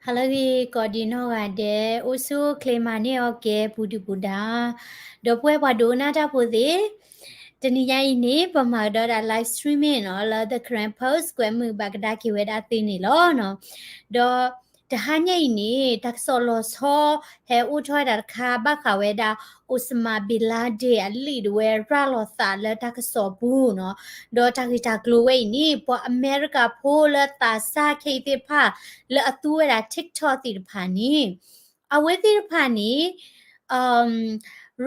ဟါလၢအဂ့ၤ ကိးဒံးနီၢ်ဂၤဒဲး, အိၣ်ဆူၣ်အိၣ်ချ့မၤန့ၢ်အီၤကဲ ပူၤဒုၣ်ပူၤဒါ, ဒီပုၢ်ဝဲၢ်ပှၤဒိကနၣ်တၢ်ဖိသ့ၣ်, တနံၤညါအံၤန့ၣ် ပမၤကဒီးဒၣ် live streaming နီၤ လၢ The Karen Post ကွဲးမုာ်ဘၣ်ကဒါက့ၤဝဲဒၣ်သုန့ၣ်လီၤ. ဒီးတဟါညါအံၤန့ၣ် တၢ်ကစီၣ်လီၤဆီ ဟဲအိၣ်ထီၣ်ဝဲဒၣ်တခါ ဘၣ်ဃးဝဲဒၣ် Osama bin Laden အလံာ်ဒၣ်ဝဲ ရၤလီၤသးလၢတၢ်ကစီၣ်ပူၤနီၤ, ဒီးတၢ်ဂ့ၢ်တၢ်ကျိၤဝဲအံၤန့ၣ် ပှၤအမဲရကၤဖိလၢသးစၢ်ခဲအံၤသ့ၣ်တဖၣ် လၢအသူဝဲဒၣ် TikTok သ့ၣ်တဖၣ်န့ၣ် အဝဲသ့ၣ်တဖၣ်န့ၣ်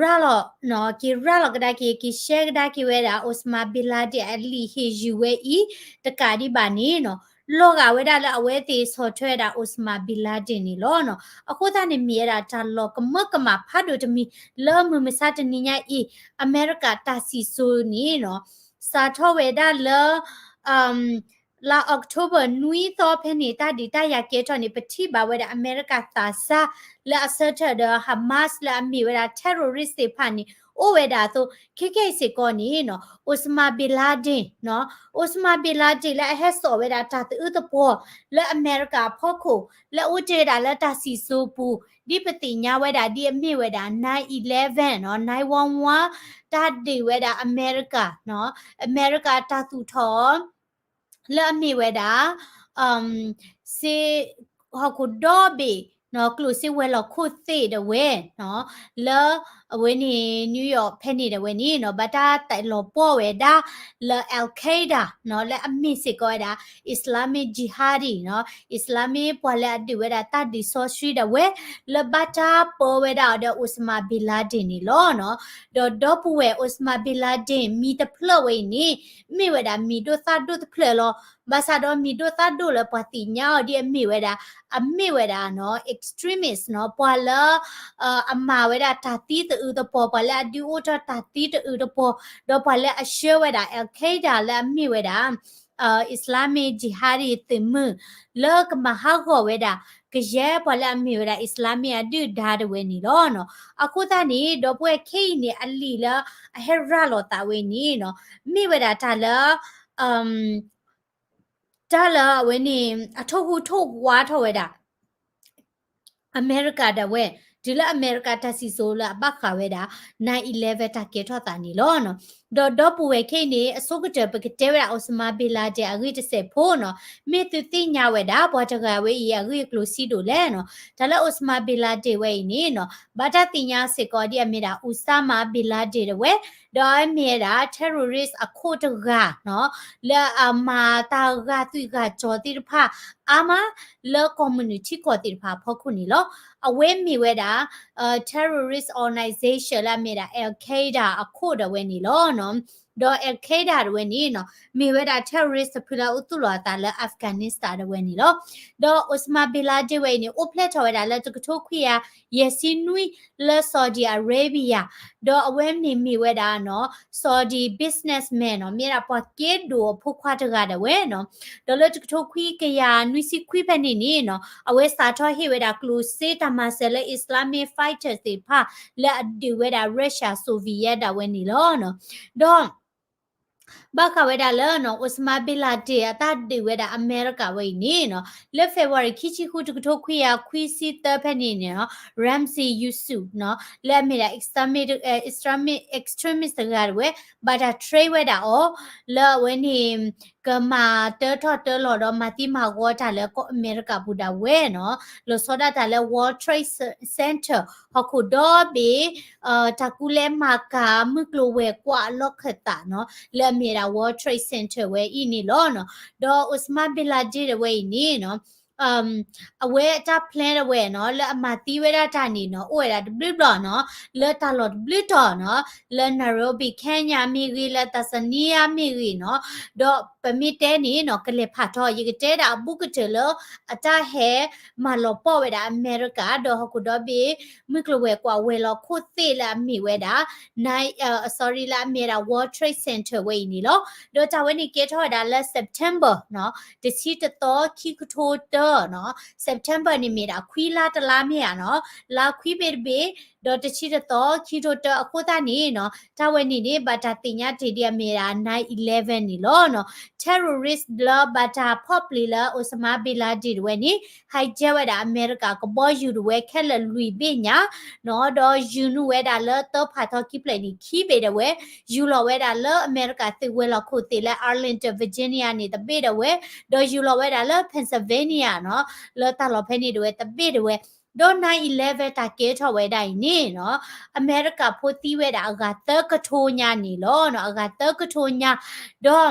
ရၤလီၤ, က့ၤရၤလီၤကဒါက့ၤ က့ၤ share ကဒါက့ၤဝဲဒၣ် Osama bin Laden အလံာ်ဟ့ၣ်ယုၢ်ဝဲအံၤ တကးဒံးဘၣ်န့ၣ်နီၤ လီၤဂာ်ဝဲဒၣ်လၢအဝဲသ့ၣ်ဆီၣ်ထွဲဝဲဒၣ် Osama bin Laden န့ၣ်လီၤ. အဃိသတးန့ၣ် မ့ၢ်ဝဲဒၣ်တၢ်လီၤကမၢကမၣ်ဖးဒိၣ်တမံၤ လၢမုၢ်မဆါတနံၤညါအံၤ အမဲရကၤတၢ်စံၣ်စိၤန့ၣ်နီၤ စးထီၣ်ဝဲဒၣ်လၢ လါ October နွံသီဖဲန့ၣ် တၢ်ဒုးတၢ်ယၤကဲထီၣ်န့ၣ် ပထံၣ်ဘၣ်ဝဲဒၣ်အမဲရကၤသးစၢ် လၢအဆၢထၢၣ်ဒီး Hamas လၢအမ့ၢ်ဝဲဒၣ် terrorist သ့ၣ်တဖၣ်န့ၣ် အိၣ်ဝဲဒၣ်အသိး ခဲကနံၣ်အံၤစ့ၢ်ကီးန့ၣ်နီၤ Osama bin Laden နီၤ Osama bin Laden လၢအဟဲစိာ်ဝဲဒၣ်တၢ်သအုးသပှီၤ လၢအမဲရကၤအဖီခိၣ် လၢအအိၣ်တ့ၢ်ဝဲဒၣ်လၢတၢ်စံၣ်စိၤပူၤ ဒ်ပသ့ၣ်ညါဝဲဒၣ် ဒ်အမ့ၢ်ဝဲဒၣ် nine eleven နီၤ nine one one တၢ်ဒုးဝဲဒၣ်အမဲရကၤ အမဲရကၤတၢ်သူၣ်ထီၣ် လၢအမ့ၢ်ဝဲဒၣ် စ့ ဟီၣ်ခိၣ်ဒီဘ့ၣ် ကျိၣ်စ့ဝဲၤလီၢ်ခိၣ်သ့ၣ်ဒၣ်ဝဲ လၢအဝဲန့ၣ် New York ဖဲန့ၣ်ဒၣ်ဝဲန့ၣ်နီၤ ဘၣ်တၢ်တၢ်လီၤပှီၢ်ဝဲဒၣ်လၢ Al Qaeda နီၤ လၢအမ့ၢ်စ့ၢ်ကီးဝဲဒၣ် Islamic Jihadi နီၤ Islamic ပှၤလၢအဒုးဝဲဒၣ်တၢ်ဒုးစီဆှံဒၣ်ဝဲ လၢဘၣ်တၢ်ပၢဝဲဒၣ်အီၤဒီး Osama bin Laden န့ၣ်လီၤနီၤ. ဒီးဒီပုၢ်ဝဲၢ် Osama bin Laden မံၤတဖျၢၣ်ဝဲအံၤန့ၣ် မ့ၢ်ဝဲဒၣ်မံၤဒိၣ်သၣ်ဒိၣ်တဖျၢၣ်လီၤ. ဘၣ်ဆၣ်ဒီးမံၤဒိၣ်သၣ်ဒိၣ်လၢပှၤသ့ၣ်ညါအီၤဒ်အမ့ၢ်ဝဲဒၣ် အမ့ၢ်ဝဲဒၣ်နီၤ extremist နီၤ ပှၤလၢ အမၤဝဲဒၣ်တၢ်သံသအုးသပှီၤ ပှၤလၢအဒုးအိၣ်ထီၣ်တၢ်သံသအုးသပှီၤ ဒီးပှၤလၢအဆှၢဝဲဒၣ် Al Qaeda လၢအမ့ၢ်ဝဲဒၣ် Islamic Jihadi သုးမုၢ် လၢကမၤဟးဂီၤဝဲဒၣ် ကယဲၢ်ပှၤလၢအမ့ၢ်ဝဲဒၣ် Islamic အဒုၣ်ဒါဒၣ်ဝဲန့ၣ်လီၤနီၤ. အဃိသတးန့ၣ် ဒီပုၢ်ဝဲၢ်ခဲအံၤန့ၣ် အလံာ်လၢအဟဲရၤလီၤသးဝဲအံၤန့ၣ်နီၤ မ့ၢ်ဝဲဒၣ်တၢ်လၢ တၢ်လၢအဝဲန့ၣ် အထိၣ်ဟူးထိၣ်ဝါထီၣ်ဝဲဒၣ် အမဲရကၤဒၣ်ဝဲ တုၤလၢအမဲရကၤတၢ်စံၣ်စိၤလၢအဘၣ်ဃးဝဲဒၣ် nine eleven တၢ်ကဲထီၣ်သးန့ၣ်လီၤ. ဒီးဒီပုၢ်ဝဲၢ်ခဲအံၤန့ၣ် အဆိကတၢၢ်ပကတဲဝဲဒၣ် Osama bin Laden အဂ့ၢ်တစဲးဖိနီၤ မ့ၢ်သုသ့ၣ်ညါဝဲဒၣ် ပှၤတဂၤဝဲအံၤအဂ့ၢ်အကျိၤစံးဒိၣ်လဲၣ်နီၤ. တၢ်လၢ Osama bin Laden ဝဲအံၤန့ၣ်နီၤ ဘၣ်တၢ်သ့ၣ်ညါစ့ၢ်ကီးဒ်အမ့ၢ်ဒၣ် Osama bin Laden ဒၣ်ဝဲ ဒီးအမ့ၢ်ဝဲဒၣ် terrorist အခိၣ်တဂၤနီၤ လၢအမၤတၢ်ဂာ်သွံၣ်ဂာ်စီၤသ့ၣ်တဖၣ် အါမး လၢကီၢ်မုၢ်နုာ်ထံကီၢ်သ့ၣ်တဖၣ်အဖီခိၣ်န့ၣ်လီၤ. အဝဲမ့ၢ်ဝဲဒၣ် terrorist organization လၢအမ့ၢ်ဒၣ် Al Qaeda အခိၣ်ဒၣ်ဝဲန့ၣ်လီၤ. ဒီး Al Qaeda ဒၣ်ဝဲန့ၣ်နီၤ မ့ၢ်ဝဲဒၣ် terrorist တဖုလၢအအိၣ်သူၣ်လီၤအသးလၢ Afghanistan ဒၣ်ဝဲန့ၣ်လီၤ. ဒီး Osama bin Laden ဝဲအံၤန့ၣ် အိၣ်ဖျဲၣ်ထီၣ်ဝဲဒၣ်လၢတကထိခွံကယၤယဲၢ်ဆံနွံ လၢ Saudi Arabia ဒီးအဝဲန့ၣ်မ့ၢ်ဝဲဒၣ်နီၤ Saudi businessman နီၤ မ့ၢ်ဝဲဒၣ်ပှၤကဲဒိၣ်အဖိခွါတဂၤဒၣ်ဝဲနီၤ. ဒီးလၢတကထိခွံကယၤနွံဆံခွံဖဲန့ၣ်န့ၣ်နီၤ အဝဲစးထီၣ်ဟ့ၣ်ဝဲဒၣ်ကျိၣ်စ့တၢ်မၤစၢၤလၢ Islamic fighter သ့ၣ်တဖၣ် လၢအဒုးဝဲဒၣ် Russia Soviet ဒၣ်ဝဲန့ၣ်လီၤ. ဒီး ဘၣ်ဃးဝဲဒၣ်လၢနီၤ Osama bin Laden အတၢ်ဒုးဝဲဒၣ်အမဲရကၤဝဲအံၤန့ၣ်နီၤ လၢ February ခံဆံဃု တကထိခွံကယၤခွံဆံသၢဖဲန့ၣ်န့ၣ်နီၤ Ramzi Yousef နီၤ လၢအမ့ၢ်ဒၣ် Islamic, Islamic extremist တဂၤဒၣ်ဝဲ ဘၣ်တၢ် train ဝဲဒၣ်အီၤ လၢအဝဲန့ၣ် ကမၤတၢထီၣ်တၢလီၤဒီးမၤသံမၤဂီၤတၢ်လၢကီၢ်အမဲရကၤပူၤဒၣ်ဝဲ လီၤဆီဒၣ်တၢ်လၢ World Trade Center ဟီၣ်ခိၣ်ဒီဘ့ၣ် တၢ်ကူလဲမၤကၤမုၢ်ကျိၤဝဲၤကွာ်အလီၢ်ခၢၣ်သးနီၤ လၢအမ့ၢ်ဒၣ် World Trade Center ဝဲအံၤန့ၣ်လီၤ. ဒီး Osama bin Laden ဒၣ်ဝဲအံၤန့ၣ်နီၤ အဝဲအတၢ် plan ဒၣ်ဝဲနီၤ လၢအမၤသံဝဲဒၣ်တၢ်န့ၣ်နီၤ အိၣ်ဝဲဒၣ်တဘျုးဘျီနီၤ လၢတၢ်လီၢ်တဘျုးတီၤနီၤ လၢ Nairobi Kenya မ့ၢ်ဂ့ၤ လၢ Tanzania မ့ၢ်ဂ့ၤနီၤ ဒီးပမ့ၢ်တဲန့ၣ်နီၤ ကလဲၤဖးထီ ယကတဲဒၣ်အဘူးကတၢၢ်လၢ အတၢ်ဟဲမၤလီၤပှီၢ်ဝဲဒၣ်အမဲရကၤ ဒီးဟီၣ်ခိၣ်ဒီဘ့ၣ် မုၢ်ကျိၤဝဲၤကွာ်ဝဲၤလီၢ်ခိၣ်သ့ၣ်လၢအမ့ၢ်ဝဲဒၣ် sorry လၢအမ့ၢ်ဝဲဒၣ် World Trade Center ဝဲအံၤန့ၣ်လီၤ. ဒီးတၢ်ဝဲန့ၣ်ကဲထီၣ်ဝဲဒၣ်လၢ September နီၤ တဆံတသီ ခံကထိတၢနီၤ September န့ၣ်မ့ၢ်ဒၣ်ခွံလါတလါမ့ၢ်ဧါနီၤ လါခွံဘ့ၣ်တဘ့ၣ် ဒီးတဆံတသီ ခံထိတၢအဃိသတးန့ၣ်နီၤ တၢ်ဝဲန့ၣ်န့ၣ် ဘၣ်တၢ်သ့ၣ်ညါတ့ၢ်ဒံးအမ့ၢ်ဒၣ် nine eleven န့ၣ်လီၤနီၤ. terrorist လၢဘၣ်တၢ်ဖီၣ်ပျံၤလၢ Osama bin Laden တဝဲန့ၣ် hijack ဝဲဒၣ်အမဲရကၤကဘီယူၤတဝဲခဲလၢာ်လွံၢ်ဘ့ၣ်ညါနီၤ ဒီးယူၤနုာ်ဝဲဒၣ်လၢသၢဖးထီခံဖျၢၣ်န့ၣ် ခံဘ့ၣ်တဝဲ ယူၤလီၤဝဲဒၣ်လၢအမဲရကၤသုးဝဲၤလီၢ်ခိၣ်သ့ၣ်လၢ Arlington Virginia န့ၣ်တဘ့ၣ်တဝဲ ဒီးယူၤလီၤဝဲဒၣ်လၢ Pennsylvania နီၤ လၢတၢ်လီၢ်ဖဲန့ၣ်တဝဲတဘ့ၣ်တဝဲ ဒီး nine eleven တၢ်ကဲထီၣ်ဝဲဒၣ်အံၤန့ၣ်နီၤ အမဲရကၤဖိသံဝဲဒၣ်အဂၤသၢကထိညါန့ၣ်လီၤနီၤ အဂၤသၢကထိညါ ဒီး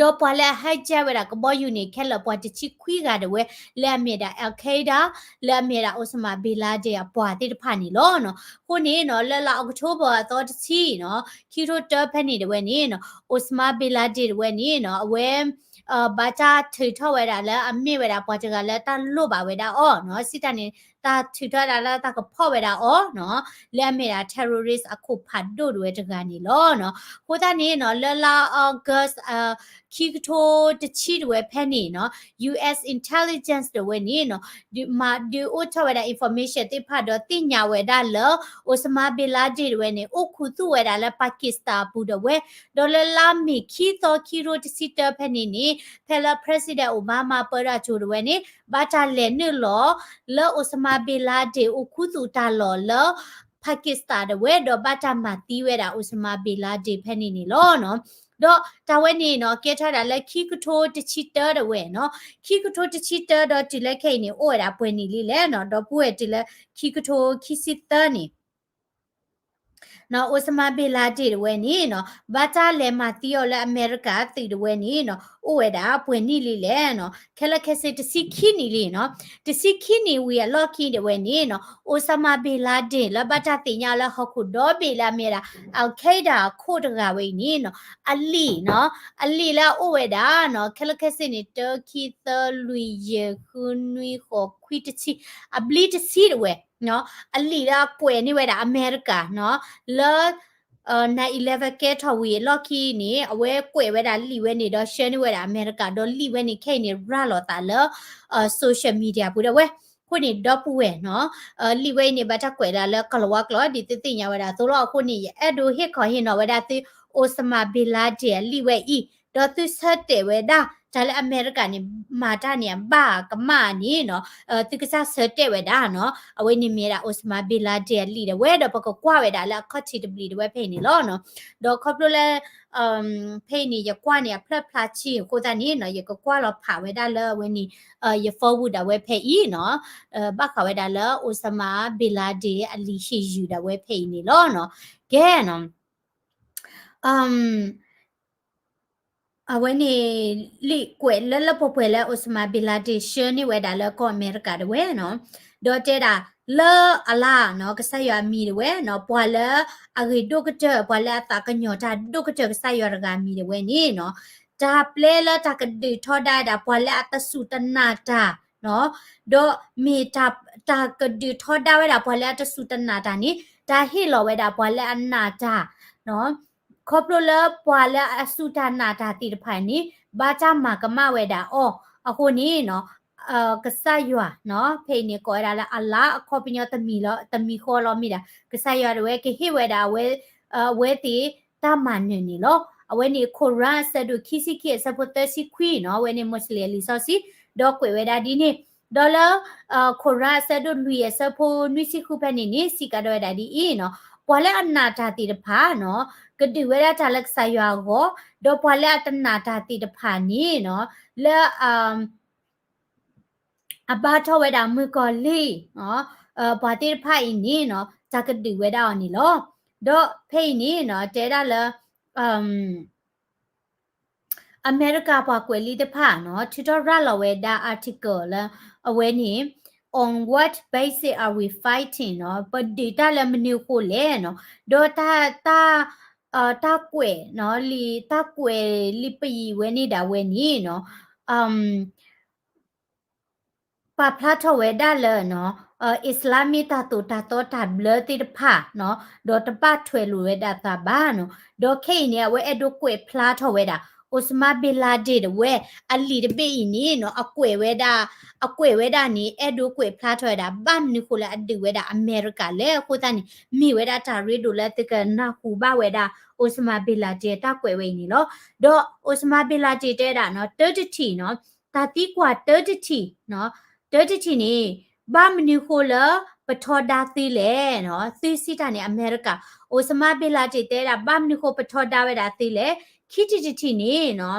ဒီးပှၤလၢအ hijack ဝဲဒၣ်ကဘီယူၤန့ၣ် ခဲလၢာ်ပှၤတဆံခွံဂၤတဝဲ လၢအမ့ၢ်ဒၣ် al Qaeda လၢအမ့ၢ်ဒၣ် Osama bin Laden အပှၤသ့ၣ်တဖၣ်န့ၣ်လီၤနီၤ. အဃိန့ၣ်နီၤ လၢလါ October အသီတဆံနီၤ ခံထိတၢဖဲန့ၣ်တဝဲန့ၣ်နီၤ Osama bin Laden တဝဲန့ၣ်နီၤ အဝဲ ဘၣ်တၢ်ထုးထီၣ်ဝဲဒၣ်လၢအမ့ၢ်ဝဲဒၣ်ပှၤတဂၤလၢတၢ်လိၣ်ဘၣ်ဝဲဒၣ်အီၤနီၤ စံးတၢ်န့ၣ် တၢ်ထုးထီၣ်ဒၣ်လၢတၢ်ကဖီၣ်ဝဲဒၣ်အီၤနီၤ လၢအမ့ၢ်ဒၣ် terrorist အခိၣ်ဖးဒိၣ်တဝဲတဂၤန့ၣ်လီၤနီၤ. အဃိသတးန့ၣ်နီၤ လၢလါ August ခံကထိတဆံတဝဲဖဲန့ၣ်နီၤ US intelligence တဝဲန့ၣ်နီၤ ဒုးမၤဒုးအိၣ်ထီၣ်ဝဲဒၣ် information သ့ၣ်တဖၣ်ဒီးသ့ၣ်ညါဝဲဒၣ်လၢ Osama bin Laden တဝဲန့ၣ် အိၣ်ခူသူၣ်ဝဲဒၣ်လၢ Pakistan အပူၤတဝဲ ဒီးလၢလါမ့ၤခံသီခံကထိတဆံတၢဖဲန့ၣ်န့ၣ် ဖဲလၢ President Obama ပၢတၢ်ကၠိတဝဲန့ၣ် ဘၣ်တၢ်လဲၤနုာ်လီၤလၢ Osama bin Laden အိၣ်ခူသူၣ်တၢ်လီၢ်လၢ Pakistan တဝဲ ဒီးဘၣ်တၢ်မၤသံဝဲဒၣ် Osama bin Laden ဖဲန့ၣ်န့ၣ်လီၤနီၤ. ဒီးတၢ်ဝဲန့ၣ်နီၤ ကဲထီၣ်ဒၣ်လၢခံကထိတဆံတၢတဝဲနီၤ ခံကထိတဆံတၢဒီးတုၤလၢခဲအံၤန့ၣ် အိၣ်ဝဲဒၣ်ပှဲၤနံၣ်လံလဲၣ်နီၤ ဒီပုၢ်ဝဲၢ်တုၤလၢခံကထိခံဆံသၢန့ၣ် နီၤ Osama bin Laden တဝဲန့ၣ်နီၤ ဘၣ်တၢ်လဲၤမၤသံအီၤလၢအမဲရကၤသုးတဝဲန့ၣ်နီၤ အိၣ်ဝဲဒၣ်ပှဲၤနံၣ်လံလဲၣ်နီၤ ခဲလၢာ်ခဲဆ့တဆံခံနံၣ်လံနီၤ တဆံခံနံၣ်ဝံၤအလီၢ်ခံတဝဲန့ၣ်နီၤ Osama bin Laden လၢဘၣ်တၢ်သ့ၣ်ညါလၢဟီၣ်ခိၣ်ဒီဘ့ၣ်လၢအမ့ၢ်ဒၣ် al Qaeda အခိၣ်တဂၤဝဲအံၤန့ၣ်နီၤ အလံာ်နီၤ အလံာ်လၢအအိၣ်ဝဲဒၣ်နီၤ ခဲလၢာ်ခဲဆ့န့ၣ် တၢ ခံ သၢ လွံၢ် ယဲၢ် ဃု နွံ ဃိး ခွံ တဆံ အဘျံတဆံတဝဲ အလံာ်လၢအကွဲးန့ၢ်ဝဲဒၣ်အမဲရကၤနီၤ လၢ nine eleven ကဲထီၣ်ဝံၤအလီၢ်ခံန့ၣ် အဝဲကွဲးဝဲဒၣ်လံာ်ဝဲန့ၣ်ဒီး share န့ၢ်ဝဲဒၣ်အမဲရကၤ ဒီးလံာ်ဝဲန့ၣ်ခဲအံၤန့ၣ် ရၤလီၤသးလၢ social media ပူၤဒၣ်ဝဲ အဃိန့ၣ် ဒီပုၢ်ဝဲၢ်နီၤ လံာ်ဝဲအံၤန့ၣ် ဘၣ်တၢ်ကွဲးဒၣ်လၢကလၤဝါကျိာ် ဒ်သုသ့ၣ်ညါဝဲဒၣ်အသိးလီၤ. အဃိန့ၣ် ယအဲၣ်ဒိးဟ့ၣ်ခီဟ့ၣ်နီၤဝဲဒၣ်သု Osama bin Laden အလံာ်ဝဲအံၤ ဒီးသုဆၢတဲာ်ဝဲဒၣ် တၢ်လၢအမဲရကၤန့ၣ် မၤတၢ်န့ၣ် အဘၣ်အကမၣ်န့ၣ်နီၤ သုကစၢ်ဆၢတဲာ်ဝဲဒၣ်နီၤ အဝဲန့ၣ်မ့ၢ်ဒၣ် Osama bin Laden အလံာ်ဒၣ်ဝဲ ဒီးပကကွၢ်ဝဲဒၣ်လၢအခီၣ်ထံးတဘျံးဒၣ်ဝဲဖဲအံၤန့ၣ်လီၤ. ဒီးခီဖျိလၢ ဖဲအံၤန့ၣ် ယကွၢ်န့ၣ် အဖျၢၣ်ဖျါဆံအဃိသတးန့ၣ်နီၤ ယကကွၢ်လီၤဖးဝဲဒၣ်လၢအဝဲန့ၣ် ယ Facebook ဒၣ်ဝဲဖဲအံၤနီၤ ဘၣ်ဃးဝဲဒၣ်လၢ Osama bin Laden အလံာ်ဟ့ၣ်ယုၢ်ဒၣ်ဝဲဖဲအံၤန့ၣ်လီၤ. ကဲနီၤ အဝဲန့ၣ် လံာ်ကွဲးလၢလၢပှဲၤပှဲၤလၢ Osama bin Laden ဆှၢန့ၢ်ဝဲဒၣ်လၢကီၢ်အမဲရကၤဒၣ်ဝဲနီၤ ဒီးတဲဒၣ် လၢအလါနီၤ ကစၢ်ယွၤအမံၤဒၣ်ဝဲနီၤ ပှၤလၢအဂ့ၤဒိၣ်ကတၢၢ် ပှၤလၢအသးကညီၤတၢ်ဒိၣ်ကတၢၢ်ကစၢ်ယွၤတဂၤအမံၤဒၣ်ဝဲန့ၣ်နီၤ တၢ်ပျဲလၢတၢ်ကဒုးထီဒါဝဲဒၣ် ပှၤလၢအတစူၢ်တနာ်တၢ်နီၤ ဒီးမ့ၢ်တၢ် တၢ်ကဒုးထီဒါဝဲဒၣ်ပှၤလၢအတစူၢ်တနာ်တၢ်န့ၣ် တၢ်ဟ့ၣ်လီၤဝဲဒၣ်ပှၤလၢအနာ်တၢ်နီၤ ခီဖျိလၢပှၤလၢအစူၢ်တၢ်နာ်တၢ်သ့ၣ်တဖၣ်န့ၣ် ဘၣ်တၢ်မၤကမၣ်ဝဲဒၣ်အီၤ အဃိန့ၣ်နီၤ ကစၢ်ယွၤနီၤ ဖဲအံၤန့ၣ် ကိးဝဲဒၣ်လၢအလါ အခီပညီတမံၤလီၤ တမံၤဃီလီၤမ့ၢ်ဒၣ် ကစၢ်ယွၤဒၣ်ဝဲကဟ့ၣ်ဝဲဒၣ်အဝဲ အဝဲသ့ၣ်တၢ်မၤနၢၤန့ၣ်လီၤ. အဝဲန့ၣ် Quran အဆၢဒိၣ်ခံဆံခံအဆၢဖိသၢဆံခွံနီၤ အဝဲန့ၣ် Muslim အလံာ်စီဆှံ ဒီးကွဲးဝဲဒၣ်ဒ်န့ၣ် ဒီးလၢ Quran အဆၢဒိၣ်လွံၢ်အဆၢဖိနွံဆံဃုဖဲန့ၣ်န့ၣ် စံးကဒီးဝဲဒၣ်ဒ်အံၤနီၤ ပှၤလၢအနာ်တၢ်သ့ၣ်တဖၣ်နီၤ ကဒုးဝဲဒၣ်တၢ်လၢကစၢ်ယွၤအဂီၢ် ဒီးပှၤလၢအတနာ်တၢ်သ့ၣ်တဖၣ်န့ၣ်နီၤ လၢ အဘါထီၣ်ဝဲဒၣ်မုၣ်ကီၤလံၢ် ပှၤသ့ၣ်တဖၣ်အံၤန့ၣ်နီၤ တၢ်ကဒုးဝဲဒၣ်အီၤန့ၣ်လီၤ. ဒီးဖဲအံၤန့ၣ်နီၤ တဲဒၣ်လၢ အမဲရကၤပှၤကွဲးလံာ်တဖၣ်နီၤ ထုးထီၣ်ရၤလီၤဝဲဒၣ် article လၢ အဝဲန့ၣ် On what basis are we fighting နီၤ ပဒုးတၢ်လၢမနုၤအဃိလဲၣ်နီၤ ဒီးတၢ် တၢ်ကွဲးနီၤ လံာ် တၢ်ကွဲးလံာ်ပယံာ်ဝဲန့ၣ်ဒၣ်ဝဲန့ၣ်နီၤ ပာ်ဖျါထီၣ်ဝဲဒၣ်လၢ အံၣ်စလါမ့ၢ်တၢ်သိၣ်တၢ်သီတၢ်ဘျၢသ့ၣ်တဖၣ်နီၤ ဒီးတဘၣ်ထွဲလိာ်ဝဲဒၣ်သးဘၣ်နီၤ ဒီးခဲအံၤန့ၣ် အဝဲအဲၣ်ဒိးကွဲးဖျါထီၣ်ဝဲဒၣ် Osama bin Laden တဝဲ အလံာ်တဘ့ၣ်အံၤန့ၣ်နီၤ အကွဲးဝဲဒၣ် အကွဲးဝဲဒၣ်န့ၣ် အဲၣ်ဒိးကွဲးဖျါထီၣ်ဝဲဒၣ် ဘၣ်မနုၤဃိလၢအဒုးဝဲဒၣ်အမဲရကၤလဲၣ်. အဃိသတးန့ၣ် မ့ၢ်ဝဲဒၣ်တၢ်ရ့ဒိၣ်လၢသုကနၢ်ဟူဘၣ်ဝဲဒၣ် Osama bin Laden တၢ်ကွဲးဝဲအံၤန့ၣ်လီၤ. ဒီး Osama bin Laden တဲဝဲဒၣ်နီၤ တၢတထံၣ်နီၤ တၢ်သံကွၢ်တၢတထံၣ်နီၤ တၢတထံၣ်န့ၣ် ဘၣ်မနုၤဃိလၢပထီဒါသုလဲၣ်နီၤ သုစံးတၢ်န့ၣ် အမဲရကၤ Osama bin Laden တဲဝဲဒၣ် ဘၣ်မနုၤဃိပထီဒါဝဲဒၣ်သုလဲၣ်. ခံထံၣ်တထံၣ်န့ၣ်နီၤ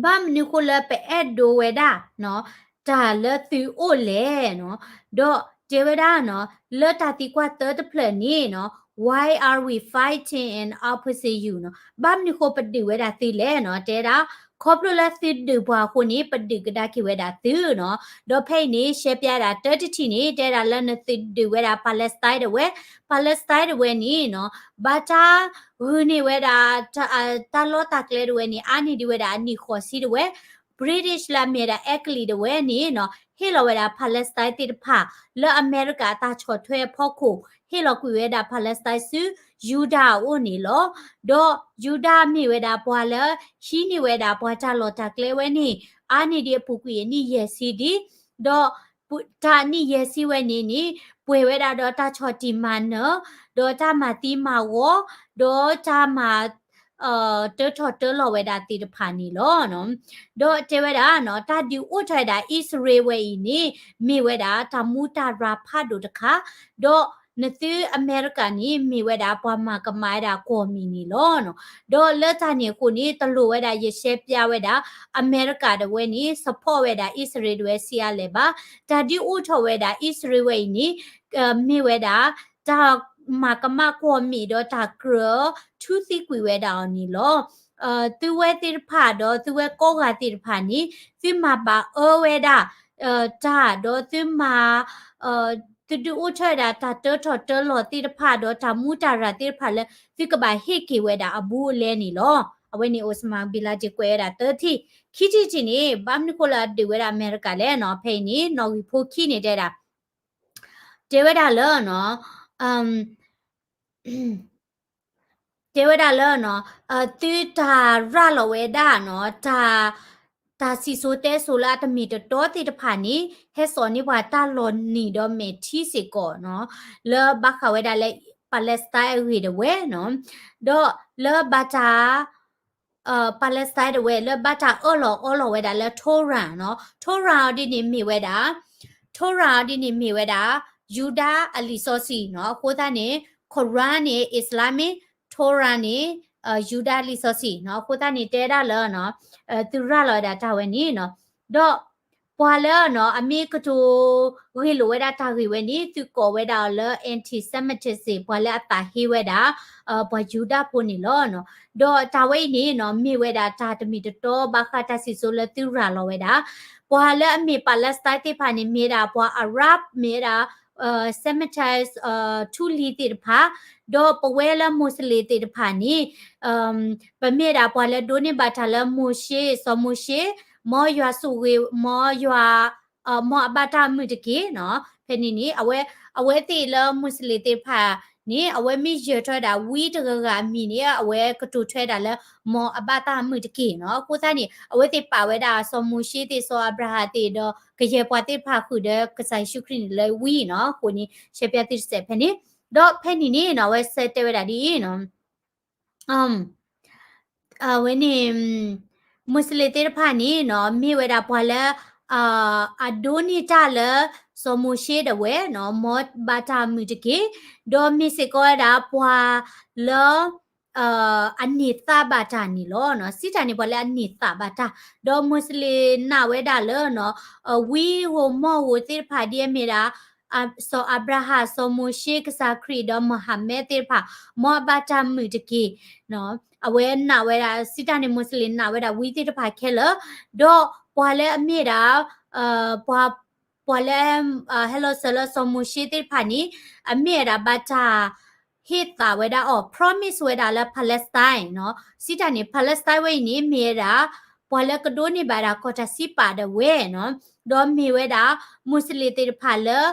ဘၣ်မနုၤဃိလၢပအဲၣ်ဒိးဝဲဒၣ်နီၤ တၢ်လၢသုအိၣ်လဲၣ်နီၤ. ဒီးတဲဝဲဒၣ်နီၤ လၢတၢ်သံကွၢ်တၢတဖျၢၣ်န့ၣ်နီၤ Why are we fighting and opposing you နီၤ ဘၣ်မနုၤဃိပဒုးဝဲဒၣ်သုလဲၣ်နီၤ တဲဒၣ် ခီဖျိလၢသုဒုးပှၤအဃိန့ၣ် ပဒုးကဒါက့ၤဝဲဒၣ်သုနီၤ. ဒီးဖဲအံၤန့ၣ် ရှဲပျါဒၣ်တၢတထံၣ်န့ၣ် တဲဒၣ်လၢနသုဒုးဝဲဒၣ် Palestine တဝဲ Palestine တဝဲန့ၣ်နီၤ ဘၣ်တၢ်ဂုာ်န့ၢ်ဝဲဒၣ် တၢ်လီၢ်တၢ်ကျဲတဝဲန့ၣ် အါန့ၢ်ဒံးဝဲဒၣ်အနံၣ်ဃိးဆံတဝဲ British လၢအမ့ၢ်ဒၣ်အဲကလံးတဝဲန့ၣ်နီၤ ဟ့ၣ်လီၤဝဲဒၣ် Palestine သ့ၣ်တဖၣ် လၢအမဲရကၤအတၢ်ဆီၣ်ထွဲအဖီခိၣ် ဟ့ၣ်လီၤကွံာ်ဝဲဒၣ် Palestine ဆူယူဒၤအအိၣ်န့ၣ်လီၤ. ဒီးယူဒၤမ့ၢ်ဝဲဒၣ်ပှၤလၢ ဟံးန့ၢ်ဝဲဒၣ်ပှၤတၢ်လီၢ်တၢ်ကျဲဝဲန့ၣ် အါန့ၢ်ဒံးအပူၤကွံာ်အနံၣ်ယဲၢ်ဆံဒံး ဒီးတၢ်နံၣ်ယဲၢ်ဆံဝဲန့ၣ်န့ၣ် ပှဲၤဝဲဒၣ်ဒီးတၢ်ဆီၣ်တံၢ်မၤနၢၤ ဒီးတၢ်မၤသံမၤဝီ ဒီးတၢ်မၤ တၢထီၣ်တၢလီၤဝဲဒၣ်သ့ၣ်တဖၣ်န့ၣ်လီၤ. ဒီးတဲဝဲဒၣ်နီၤ တၢ်ဒုးအိၣ်ထီၣ်ဝဲဒၣ်အံၣ်စရ့လးဝဲအံၤန့ၣ် မ့ၢ်ဝဲဒၣ်တၢ်မူတၢ်ရၤဖးဒိၣ်တခါ, ဒီးနသုအမဲရကၤန့ၣ် မ့ၢ်ဝဲဒၣ်ပှၤမၤကမၣ်ဝဲဒၣ်ကွီၢ်မံၤန့ၣ်လီၤ. ဒီးလၢတၢ်န့ၣ်အဃိန့ၣ် တလိၣ်ဝဲဒၣ်ယရှဲပျါဝဲဒၣ် အမဲရကၤတဝဲန့ၣ် support ဝဲဒၣ်အံၣ်စရ့လးတဝဲဆံးအါလဲၣ်ဘၣ်. တၢ်ဒုးအိၣ်ထီၣ်ဝဲဒၣ်အံၣ်စရ့လးဝဲအံၤန့ၣ် မ့ၢ်ဝဲဒၣ် တၢ်မၤကမၣ်ကွီၢ်မံၤဒီးတၢ်ကြၢး ထူသံကွံာ်ဝဲဒၣ်အီၤန့ၣ်လီၤ. သုဝဲသ့ၣ်တဖၣ်ဒီးသုဝဲကိးဂၤသ့ၣ်တဖၣ်န့ၣ် သုမၤဘၣ်အၢဝဲဒၣ် တၢ်ဒီးသုမၤ သုဒုးအိၣ်ထီၣ်ဝဲဒၣ်တၢ်တၢထီၣ်တၢလီၤသ့ၣ်တဖၣ်ဒီးတၢ်မူတၢ်ရၤသ့ၣ်တဖၣ်လၢ သုကဘၣ်ဟ့ၣ်က့ၤဝဲဒၣ်အဘူးအလဲန့ၣ်လီၤ. အဝဲန့ၣ် Osama bin Laden ကွဲးဝဲဒၣ်သၢထံၣ်, ခံထံၣ်တထံၣ်န့ၣ် ဘၣ်မနုၤဃိလၢအဒုးဝဲဒၣ်အမဲရကၤလဲၣ်နီၤ, ဖဲအံၤန့ၣ် နီၣ်ဂံၢ်ဖိခံန့ၣ်တဲဒၣ် တဲဝဲဒၣ်လၢ တဲဝဲဒၣ်လၢ သုတၢ်ရၤလီၤဝဲဒၣ်နီၤ တၢ်စံၣ်စိၤတဲစိၤလၢအတမ့ၢ်တတီသ့ၣ်တဖၣ်န့ၣ် ဟဲစိာ်န့ၢ်ပှၤတၢ်လီၤနံၤဒီးမဲာ်ထံစ့ၢ်ကီးနီၤ လၢဘၣ်ဃးဝဲဒၣ်လၢ Palestine အဂ့ၢ်တဝဲနီၤ, ဒီးလၢဘၣ်တၢ် Palestine တဝဲ လၢဘၣ်တၢ်အၢၣ်လီၤအီလီၤဝဲဒၣ်လၢ Tehran နီၤ, Tehran အီၤဒ်န့ၣ်မ့ၢ်ဝဲဒၣ် Tehran အီၤဒ်န့ၣ်မ့ၢ်ဝဲဒၣ် ယူဒၤအလံာ်စီဆှံနီၤ, အဃိသတးန့ၣ် Quran န့ၣ် Islamic, Tehran န့ၣ် ယူဒၤလံာ်စီဆှံနီၤ, အဃိသတးန့ၣ် တဲဒၣ်လၢ သုရၤလီၤဝဲဒၣ်တၢ်ဝဲန့ၣ်နီၤ, ဒီးပှၤလၢနီၤ အမ့ၢ်ကတိၤဂ့ၢ်လိာ်ဝဲဒၣ်တၢ်ဂ့ၢ်ဝဲန့ၣ် သုကိးဝဲဒၣ်အီၤလၢ anti-Semitism ပှၤလၢအသးဟ့ဝဲဒၣ် ပှၤယူဒၤဖိန့ၣ်လီၤ. ဒီးတၢ်ဝဲအံၤန့ၣ်နီၤ မ့ၢ်ဝဲဒၣ်တၢ်တမ့ၢ်တတီဘၣ်ဃးတၢ်စံၣ်စိၤလၢသုရၤလီၤဝဲဒၣ် ပှၤလၢအမ့ၢ် Palestine သ့ၣ်တဖၣ်န့ၣ် မ့ၢ်ဝဲဒၣ်ပှၤ Arab မ့ၢ်ဝဲဒၣ် Semites ထူလံၤသ့ၣ်တဖၣ်, ဒီးပဝဲလၢ Muslim သ့ၣ်တဖၣ်န့ၣ် ပမ့ၢ်ဝဲဒၣ်ပှၤလၢဒိးန့ၢ်ဘၣ်တၢ်လၢမိၤၡ့, စီၤမိၤၡ့, မ်ယွၤဆိၣ်ဂ့ၤ, မ်ယွၤ မ်အဘၣ်တၢ်မုာ်တက့ၢ်နီၤ, ဖဲန့ၣ်န့ၣ် အဝဲသ့ၣ်လၢ Muslim သ့ၣ်တဖၣ်န့ၣ် အဝဲမ့ၢ်ယၢၤထွဲဒၣ်ဝံတဂၤဂၤအမံၤန့ၣ် အဝဲကတိၤထွဲဒၣ်လၢ မ်အဘၣ်တၢ်မုာ်တက့ၢ်နီၤ, အဃိသတးန့ၣ် အဝဲသ့ၣ်ပာ်ဝဲဒၣ်စီၤမိၤၡ့သ့ၣ် စီၤအၤဘြၤဟၣ်သ့ၣ်ဒီး ကယဲၢ်ပှၤသ့ၣ်တဖၣ်ဃုာ်ဒီးကစၢ်ယ့ၣ်ၡူးခရံာ်န့ၣ်လၢဝံနီၤ, အဃိန့ၣ် ရှဲပျါသုတစဲးဖဲန့ၣ်, ဒီးဖဲန့ၣ်န့ၣ်နီၤ အဝဲဆၢတဲာ်ဝဲဒၣ်ဒ်အံၤနီၤ အဝဲန့ၣ် Muslim သ့ၣ်တဖၣ်န့ၣ်နီၤ မ့ၢ်ဝဲဒၣ်ပှၤလၢ အဒိးန့ၢ်တၢ်လၢ စီၤမိၤၡ့ဒၣ်ဝဲနီၤ မ်ဘၣ်တၢ်မုာ်တက့ၢ်, ဒီးမ့ၢ်စ့ၢ်ကီးဝဲဒၣ်ပှၤလၢ အန့ၢ်သါဘၣ်တၢ်န့ၣ်လီၤ. စံးတၢ်န့ၣ် ပှၤလၢအန့ၢ်သါဘၣ်တၢ်, ဒီး Muslim နာ်ဝဲဒၣ်လၢ ဝံဧိၤမီၢ်ဧိၤသ့ၣ်တဖၣ် ဒ်အမ့ၢ်ဒၣ် စီၤအၤဘြၤဟၣ်, စီၤမိၤၡ့, ကစၢ်ခရံာ် ဒီး Muhammad သ့ၣ်တဖၣ် မ်အဘၣ်တၢ်မုာ်တက့ၢ်. အဝဲနာ်ဝဲဒၣ် စံးတၢ်န့ၣ် Muslim နာ်ဝဲဒၣ်ဝံသ့ၣ်တဖၣ်ခဲလၢာ်, ဒီးပှၤလၢအမ့ၢ်ဒၣ် ပှၤ ပှၤလၢ ဟဲလီၤစၢၤလၢစီၤမိၤၡ့သ့ၣ်တဖၣ်န့ၣ် အမ့ၢ်ဝဲဒၣ်ဘၣ်တၢ် ဟ့ၣ်သးဝဲဒၣ်အီၤ promise ဝဲဒၣ်လၢ Palestine နီၤ, စံးတၢ်န့ၣ် Palestine ဝဲအံၤန့ၣ် မ့ၢ်ဝဲဒၣ် ပှၤလၢကဒိးန့ၢ်ဘၣ်ဒၣ်ကီၢ်တၢ်စံးပာ်ဒၣ်ဝဲနီၤ, ဒီးမ့ၢ်ဝဲဒၣ် မူးစလ့ၣ်သ့ၣ်တဖၣ်လၢ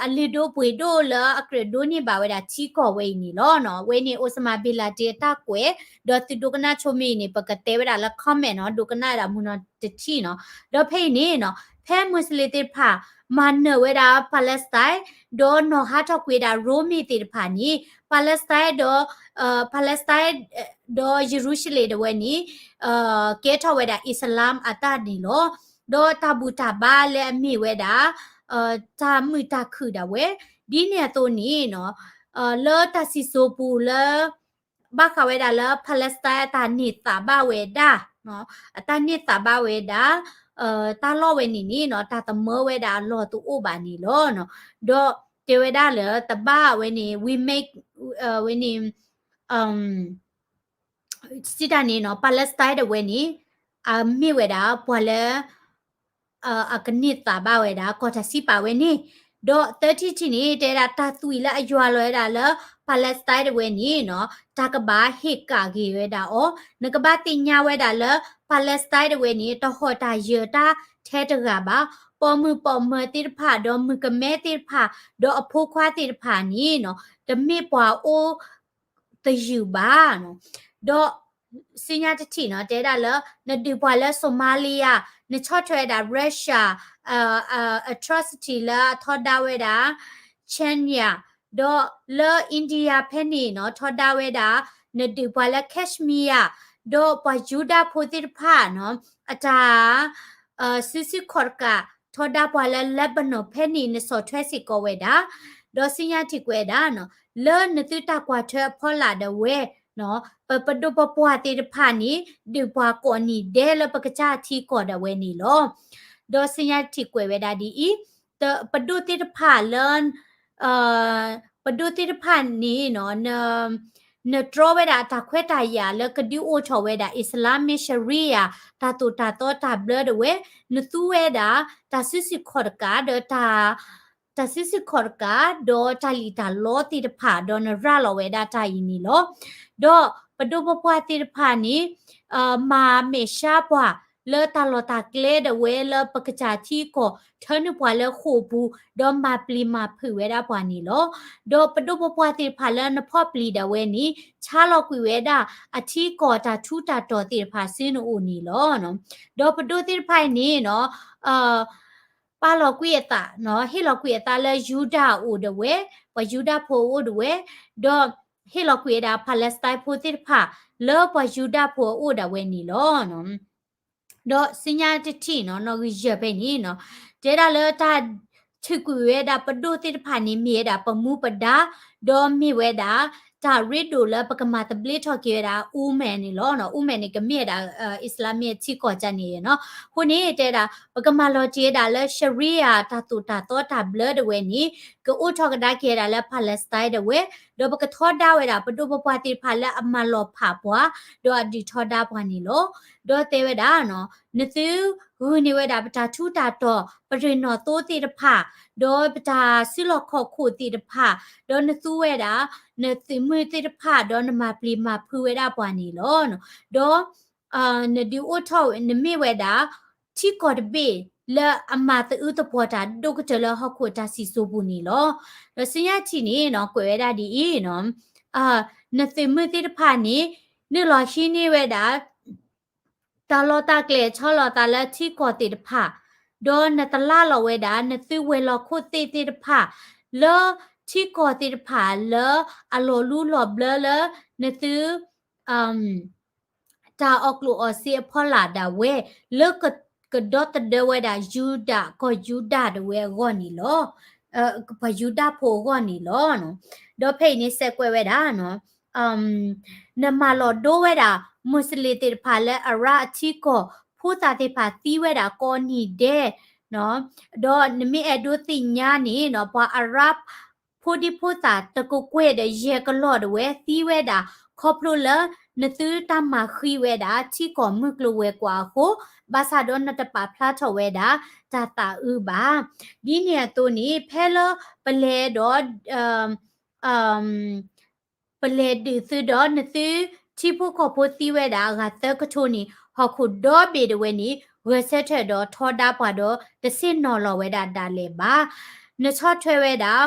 အလုၢ်ဒိၣ်ပှ့ၤဒိၣ်လၢအကြၢးဒိးန့ၢ်ဘၣ်ဝဲဒၣ်ထံကီၢ်ဝဲအံၤန့ၣ်လီၤ. ဝဲန့ၣ် Osama bin Laden အတၢ်ကွဲး, ဒီးသုဒိကနၣ်ဆိမ့ၢ်အံၤန့ၣ် ပကတဲဝဲဒၣ်လၢ comment နီၤ, ဒိကနၣ်ဝဲဒၣ်မုၢ်နီၤတထံၣ်နီၤ. ဒီးဖဲအံၤန့ၣ်နီၤ, ဖဲမူးစလ့ၣ်သ့ၣ်တဖၣ် မၤနၢၤဝဲဒၣ် Palestine ဒီးနီၣ်ဟးထီၣ်ကွံာ်ဝဲဒၣ်ရိမ့ၤသ့ၣ်တဖၣ်န့ၣ် Palestine ဒီး Palestine ဒီးယရူၤၡလ့ၣ်ဒၣ်ဝဲန့ၣ် ကဲထီၣ်ဝဲဒၣ်အံၣ်စလၢမ်အတၢ်န့ၣ်လီၤ. ဒီးတၢ်ဘူၣ်တၢ်ဘါလၢအမ့ၢ်ဝဲဒၣ် တၢ်မုာ်တၢ်ခုၣ်ဒၣ်ဝဲ ဒ်န့ၣ်အသိးန့ၣ်နီၤ, လၢတၢ်စံၣ်စိၤပူၤလၢ ဘၣ်ဃးဝဲဒၣ်လၢ Palestine အတၢ်န့ၢ်သးဘၣ်ဝဲဒၣ်, အတၢ်န့ၢ်သးဘၣ်ဝဲဒၣ် တၢ်လီၢ်ဝဲန့ၣ်န့ၣ်နီၤ, တၢ်သမၢဝဲဒၣ်အလီၢ်တအိၣ်ဘၣ်န့ၣ်လီၤ. ဒီးတဲဝဲဒၣ်လၢတဘၣ်ဝဲန့ၣ် we make ဝဲန့ၣ် စံးတၢ်န့ၣ်နီၤ, Palestine ဒၣ်ဝဲန့ၣ် အမ့ၢ်ဝဲဒၣ်ပှၤလၢ အကန့ၢ်သးဘၣ်ဝဲဒၣ် ကီၢ်တၢ်စံးပာ်ဝဲန့ၣ်, ဒီးသၢထံၣ်တထံၣ်န့ၣ် တဲဒၣ်တၢ်သွံၣ်လၢအယွၤလီၤဝဲဒၣ်လၢ Palestine ဒၣ်ဝဲန့ၣ်နီၤ, တၢ်ကဘၣ်ဟ့ၣ်ကၣ်က့ၤဝဲဒၣ်အီၤ, နကဘၣ်သ့ၣ်ညါဝဲဒၣ်လၢ Palestine ဒၣ်ဝဲန့ၣ် တဟီၣ်တၢ်ယၢၤတၢ်ထဲတဂၤဘၣ်, ပိာ်မုၣ်ပိာ်မၢၤသ့ၣ်တဖၣ် ဒီးမုၣ်ကမဲသ့ၣ်တဖၣ် ဒီးအဖိခွါသ့ၣ်တဖၣ်န့ၣ်နီၤ, တမ့ၢ်ပှၤအိၣ် သယုၢ်ဘၣ်နီၤ. ဒီးစံညါတထံၣ်နီၤ, တဲဒၣ်လၢ နဒုးပှၤလၢ Somalia, နဆီၣ်ထွဲဝဲဒၣ် Russia, atrocity လၢအထီဒါဝဲဒၣ် Chechnya, ဒီးလၢ India ဖဲန့ၣ်နီၤ, ထီဒါဝဲဒၣ် နဒုးပှၤလၢ Kashmir, ဒီးပှၤယူဒၤဖိသ့ၣ်တဖၣ်နီၤ, အတၢ် စုဆူၣ်ခီၣ်တကး ထီဒါပှၤလၢ Lebanon ဖဲန့ၣ် နဆီၣ်ထွဲစ့ၢ်ကီးဝဲဒၣ်, ဒီးစံညါထံၣ်ကွဲးဒၣ်နီၤ, လၢနသုတၢ်ကွၢ်ထွဲအဖီလာ်ဒၣ်ဝဲ, ပပဒိၣ်ပပှၢ်သ့ၣ်တဖၣ်န့ၣ် ဒုးပှၤကိးနံၤဒဲးလၢပကစၢ်ထံကီၢ်ဒၣ်ဝဲန့ၣ်လီၤ. ဒီးစံညါထံၣ်ကွဲးဝဲဒၣ်ဒ်အံၤ, ပဒိၣ်သ့ၣ်တဖၣ်လၢ ပဒိၣ်သ့ၣ်တဖၣ်န့ၣ်နီၤ, နတြီဝဲဒၣ်အတၢ်ခွဲးတၢ်ယာ်လၢကဒုးအိၣ်ထီၣ်ဝဲဒၣ် Islamic Sharia တၢ်သိၣ်တၢ်သီတၢ်ဘျၢဒၣ်ဝဲ, နသူဝဲဒၣ် တၢ်စုဆူၣ်ခီၣ်တကးဒီး တၢ်စုဆူၣ်ခီၣ်တကး ဒီးတၢ်လံၣ်တၢ်လီသ့ၣ်တဖၣ် ဒီးနရၤလီၤဝဲဒၣ်တၢ်အံၤန့ၣ်လီၤ. ဒီးပဒိၣ်ပပှၢ်သ့ၣ်တဖၣ်န့ၣ် မၤမဲာ်ဆှးပှၤ လၢတၢ်လီၢ်တၢ်ကျဲဒၣ်ဝဲလၢပကစၢ်ထံကီၢ် ထၢနုာ်ပှၤလၢဃိာ်ပူၤ ဒီးမၤပျံၤမၤဖုးဝဲဒၣ်ပှၤန့ၣ်လီၤ. ဒီးပဒိၣ်ပပှၢ်သ့ၣ်တဖၣ်လၢနဖီၣ်ပျံၤဒၣ်ဝဲန့ၣ် ဆါလီၤကွံာ်ဝဲဒၣ်အထူးတၢ်တီၤသ့ၣ်တဖၣ်ဆူနအိၣ်န့ၣ်လီၤ. ဒီးပဒိၣ်သ့ၣ်တဖၣ်အံၤန့ၣ်နီၤ ပာ်လီၤကွံာ်အသး, ဟ့ၣ်လီၤကွံာ်အသးလၢယူဒၤအအိၣ်ဒၣ်ဝဲ, ပှၤယူဒၤဖိအအိၣ်ဒၣ်ဝဲ, ဒီးဟ့ၣ်လီၤကွံာ်ဝဲဒၣ် Palestine ဖိသ့ၣ်တဖၣ် လၢပှၤယူဒၤဖိအအိၣ်ဒၣ်ဝဲန့ၣ်လီၤ. ဒီးစံညါတထံၣ်နီၤ, နီၣ်ဂံၢ်ယဲၢ်ဖဲန့ၣ်နီၤ, တဲဒၣ်လၢတၢ်ထုးကွံာ်ဝဲဒၣ်ပဒိၣ်သ့ၣ်တဖၣ်န့ၣ် မ့ၢ်ဝဲဒၣ်ပမူပဒါ, ဒီးမ့ၢ်ဝဲဒၣ် တၢ်ရ့ဒိၣ်လၢပကမၤသဘျ့ထီၣ်က့ၤဝဲဒၣ် Iran န့ၣ်လီၤ. Iran န့ၣ် ကမ့ၢ်ဝဲဒၣ် Islamic ထံကီၢ်ကန့ၣ်နီၤ. အဃိန့ၣ် တဲဒၣ် ပကမၤလီၤတံၢ်ဝဲဒၣ်လၢ Sharia တၢ်သိၣ်တၢ်သီတၢ်ဘျၢဒၣ်ဝဲန့ၣ် ကအိၣ်ထီၣ်ကဒါက့ၤဝဲဒၣ်လၢ Palestine ဒၣ်ဝဲ, ဒီးပကထီဒါဝဲဒၣ် ပဒိၣ်ပပှၢ်သ့ၣ်တဖၣ်လၢအမၤလီၤဖးပှၤ ဒီးအဒုးထီဒါပှၤန့ၣ်လီၤ. ဒီးတဲဝဲဒၣ်နီၤ, နသုဂုာ်န့ၢ်ဝဲဒၣ်ပတၢ်ထူးတၢ်တီၤ, ပရ့ၣ်နီၣ်သိသ့ၣ်တဖၣ်, ဒီးပတၢ်စုလီၢ်ခီၣ်ခိၣ်သ့ၣ်တဖၣ်, ဒီးနသူဝဲဒၣ် နသုးမုၢ်သ့ၣ်တဖၣ်, ဒီးနမၤပျံၤမၤဖုးဝဲဒၣ်ပှၤန့ၣ်လီၤ. ဒီး နဒုးအိၣ်ထီၣ် နမ့ၢ်ဝဲဒၣ် ထံကီၢ်တဘ့ၣ်လၢအမၤသအုးသပှီၤတၢ်ဒိၣ်ကတၢၢ်လၢဟီၣ်ခိၣ်တၢ်စံၣ်စိၤပူၤန့ၣ်လီၤ. ဒီးစံညါတထံၣ်န့ၣ်နီၤ ကွဲးဝဲဒၣ်ဒ်အံၤနီၤ, နသုးမုၢ်သ့ၣ်တဖၣ်န့ၣ် နုာ်လီၤဟံးန့ၢ်ဝဲဒၣ် တၢ်လီၢ်တၢ်ကျဲ ဆီလီၤသးလၢထံကီၢ်သ့ၣ်တဖၣ်, ဒီးနတလၢ်လီၤဝဲဒၣ် နသုဝဲၤလီၢ်ခိၣ်သ့ၣ်သ့ၣ်တဖၣ် လၢထံကီၢ်သ့ၣ်တဖၣ်လၢအလီၤလူလီၤဘျၢလၢ နသု တၢ်အီၣ်ကျိၣ်အီၣ်စ့အဖီလာ်ဒၣ်ဝဲ လၢကဒီသဒၢဝဲဒၣ်ယူဒၤ ကီၢ်ယူဒၤဒၣ်ဝဲအဂီၢ်န့ၣ်လီၤ. ပှၤယူဒၤဖိအဂီၢ်န့ၣ်လီၤ. ဒီးဖဲအံၤန့ၣ်စဲးကွဲးဝဲဒၣ်နီၤ နမၤလီၤဒိဝဲဒၣ် မူးစလ့ၣ်သ့ၣ်တဖၣ်လၢအရၣ်အထံကီၢ် ဖိသၣ်သ့ၣ်တဖၣ်သံဝဲဒၣ်ကိးနံၤဒဲး, ဒီးနမ့ၢ်အဲၣ်ဒိးသ့ၣ်ညါန့ၣ်နီၤ ပှၤအရၣ် ဖိဒံဖိသၣ်တကကွဲၢ်ဒီးယဲၢ်ကလီၢ်ဒၣ်ဝဲသံဝဲဒၣ် ခီဖျိလၢ နသုတၢ်မၤဃံဝဲဒၣ် ထံကီၢ်မုၢ်ကျိၤဝဲၤကွာ်အဃိ, ဘၣ်ဆၣ်ဒီးနတပာ်ဖျါထီၣ်ဝဲဒၣ် တၢ်သးအုးဘၣ်. ဒ်န့ၣ်အသိးန့ၣ် ဖဲလၢပလဲၤဒီး ပလဲၤဒုးသုဒီးနသုထံဖိကီၢ်ဖိသံဝဲဒၣ်အဂၤသၢကထိန့ၣ် ဟီၣ်ခိၣ်ဒီဘ့ၣ်တဝဲန့ၣ် ဂဲၤဆၢထၢၣ်ဒီးထီဒါပှၤဒီး တဆ့ၣ်နီၤလီၤဝဲဒၣ်ဒၣ်လဲာ်ဘၣ်. နဆီၣ်ထွဲဝဲဒၣ်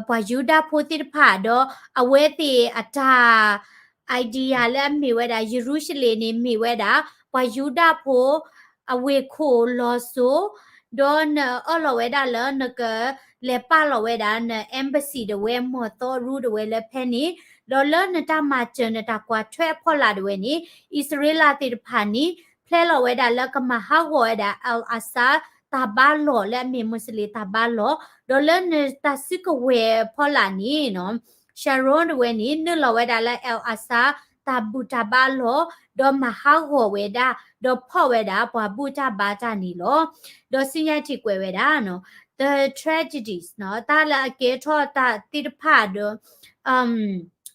ပှၤယူဒၤဖိသ့ၣ်တဖၣ်ဒီး အဝဲသ့ၣ်အတၢ် idea လၢအမ့ၢ်ဝဲဒၣ် ယရူၤၡလ့ၣ်န့ၣ်မ့ၢ်ဝဲဒၣ် ပှၤယူဒၤဖိ အဝ့ၢ်ခိၣ်လီၤစိၤ, ဒီးနအၢၣ်လီၤဝဲဒၣ်လၢနကလဲၤပာ်လီၤဝဲဒၣ်န embassy တဝဲ မီၢ်သီရူတဝဲလၢဖဲန့ၣ်, ဒီးလၢနတၢ်မၤစၢၤနတၢ်ကွၢ်ထွဲအဖီလာ်တဝဲန့ၣ် အံၣ်စရ့လးသ့ၣ်တဖၣ်န့ၣ် ဖျဲလီၤဝဲဒၣ်လၢကမၤဟးဂီၤဝဲဒၣ် Al-Aqsa တၢ်ဘါလီၢ်လၢအမ့ၢ်မူးစလ့ၣ်တၢ်ဘါလီၢ်, ဒီးလၢနတၢ်စုကဝဲၤဖီလာ်န့ၣ်နီၤ Sharon တဝဲန့ၣ် နုာ်လီၤဝဲဒၣ်လၢ Al-Aqsa တၢ်ဘူၣ်တၢ်ဘါလီၢ်, ဒီးမၤဟးဂီၤဝဲဒၣ်, ဒီးဖီၣ်ဝဲဒၣ်ပှၤဘူၣ်တၢ်ဘါတၢ်န့ၣ်လီၤ. ဒီးဆူညါထံၣ်ကွဲးဝဲဒၣ်နီၤ the tragedies နီၤ တၢ်လၢအကဲထီၣ်တၢ်သ့ၣ်တဖၣ်ဒီး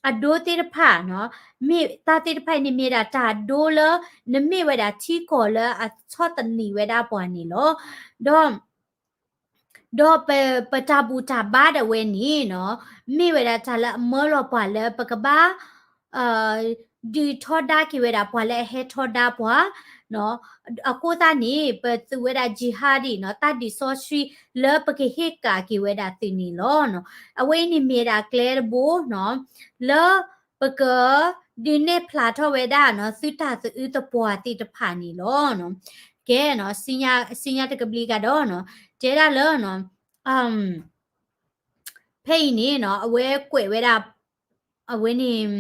အဒိသ့ၣ်တဖၣ်နီၤ, မ့ၢ်တၢ်သ့ၣ်တဖၣ်အံၤန့ၣ်မ့ၢ်ဒၣ်တၢ်ဒိလၢ နမ့ၢ်ဝဲဒၣ်ထံကီၢ်လၢအဆီၣ်သနံးဝဲဒၣ်ပှၤန့ၣ်လီၤ. ဒီး ဒီးပ ပတၢ်ဘူၣ်တၢ်ဘါဒၣ်ဝဲန့ၣ်နီၤ, မ့ၢ်ဝဲဒၣ်တၢ်လၢအမၢလီၤပှၤလၢပကဘၣ် ဒုးထီဒါက့ၤဝဲဒၣ်ပှၤလၢအဟဲထီဒါပှၤနီၤ, အဃိသတးန့ၣ် ပသူဝဲဒၣ် jihadi နီၤ, တၢ်ဒုးစီဆှံလၢပကဟ့ၣ်ကၣ်က့ၤဝဲဒၣ်သုးန့ၣ်လီၤ. အဝဲအံၤန့ၣ်မ့ၢ်ဒၣ်ကျဲတဘိနီၤ, လၢပက ဒုးနဲၣ်ဖျါထီၣ်ဝဲဒၣ်နီၤ သုတၢ်သအုးသပှၢ်သ့ၣ်တဖၣ်န့ၣ်လီၤ. ကဲနီၤ, ဆူညါတကဘျံးကဒီးနီၤ, တဲဒၣ်လၢနီၤ ဖဲအံၤန့ၣ်နီၤ အဝဲကွဲးဝဲဒၣ် အဝဲန့ၣ်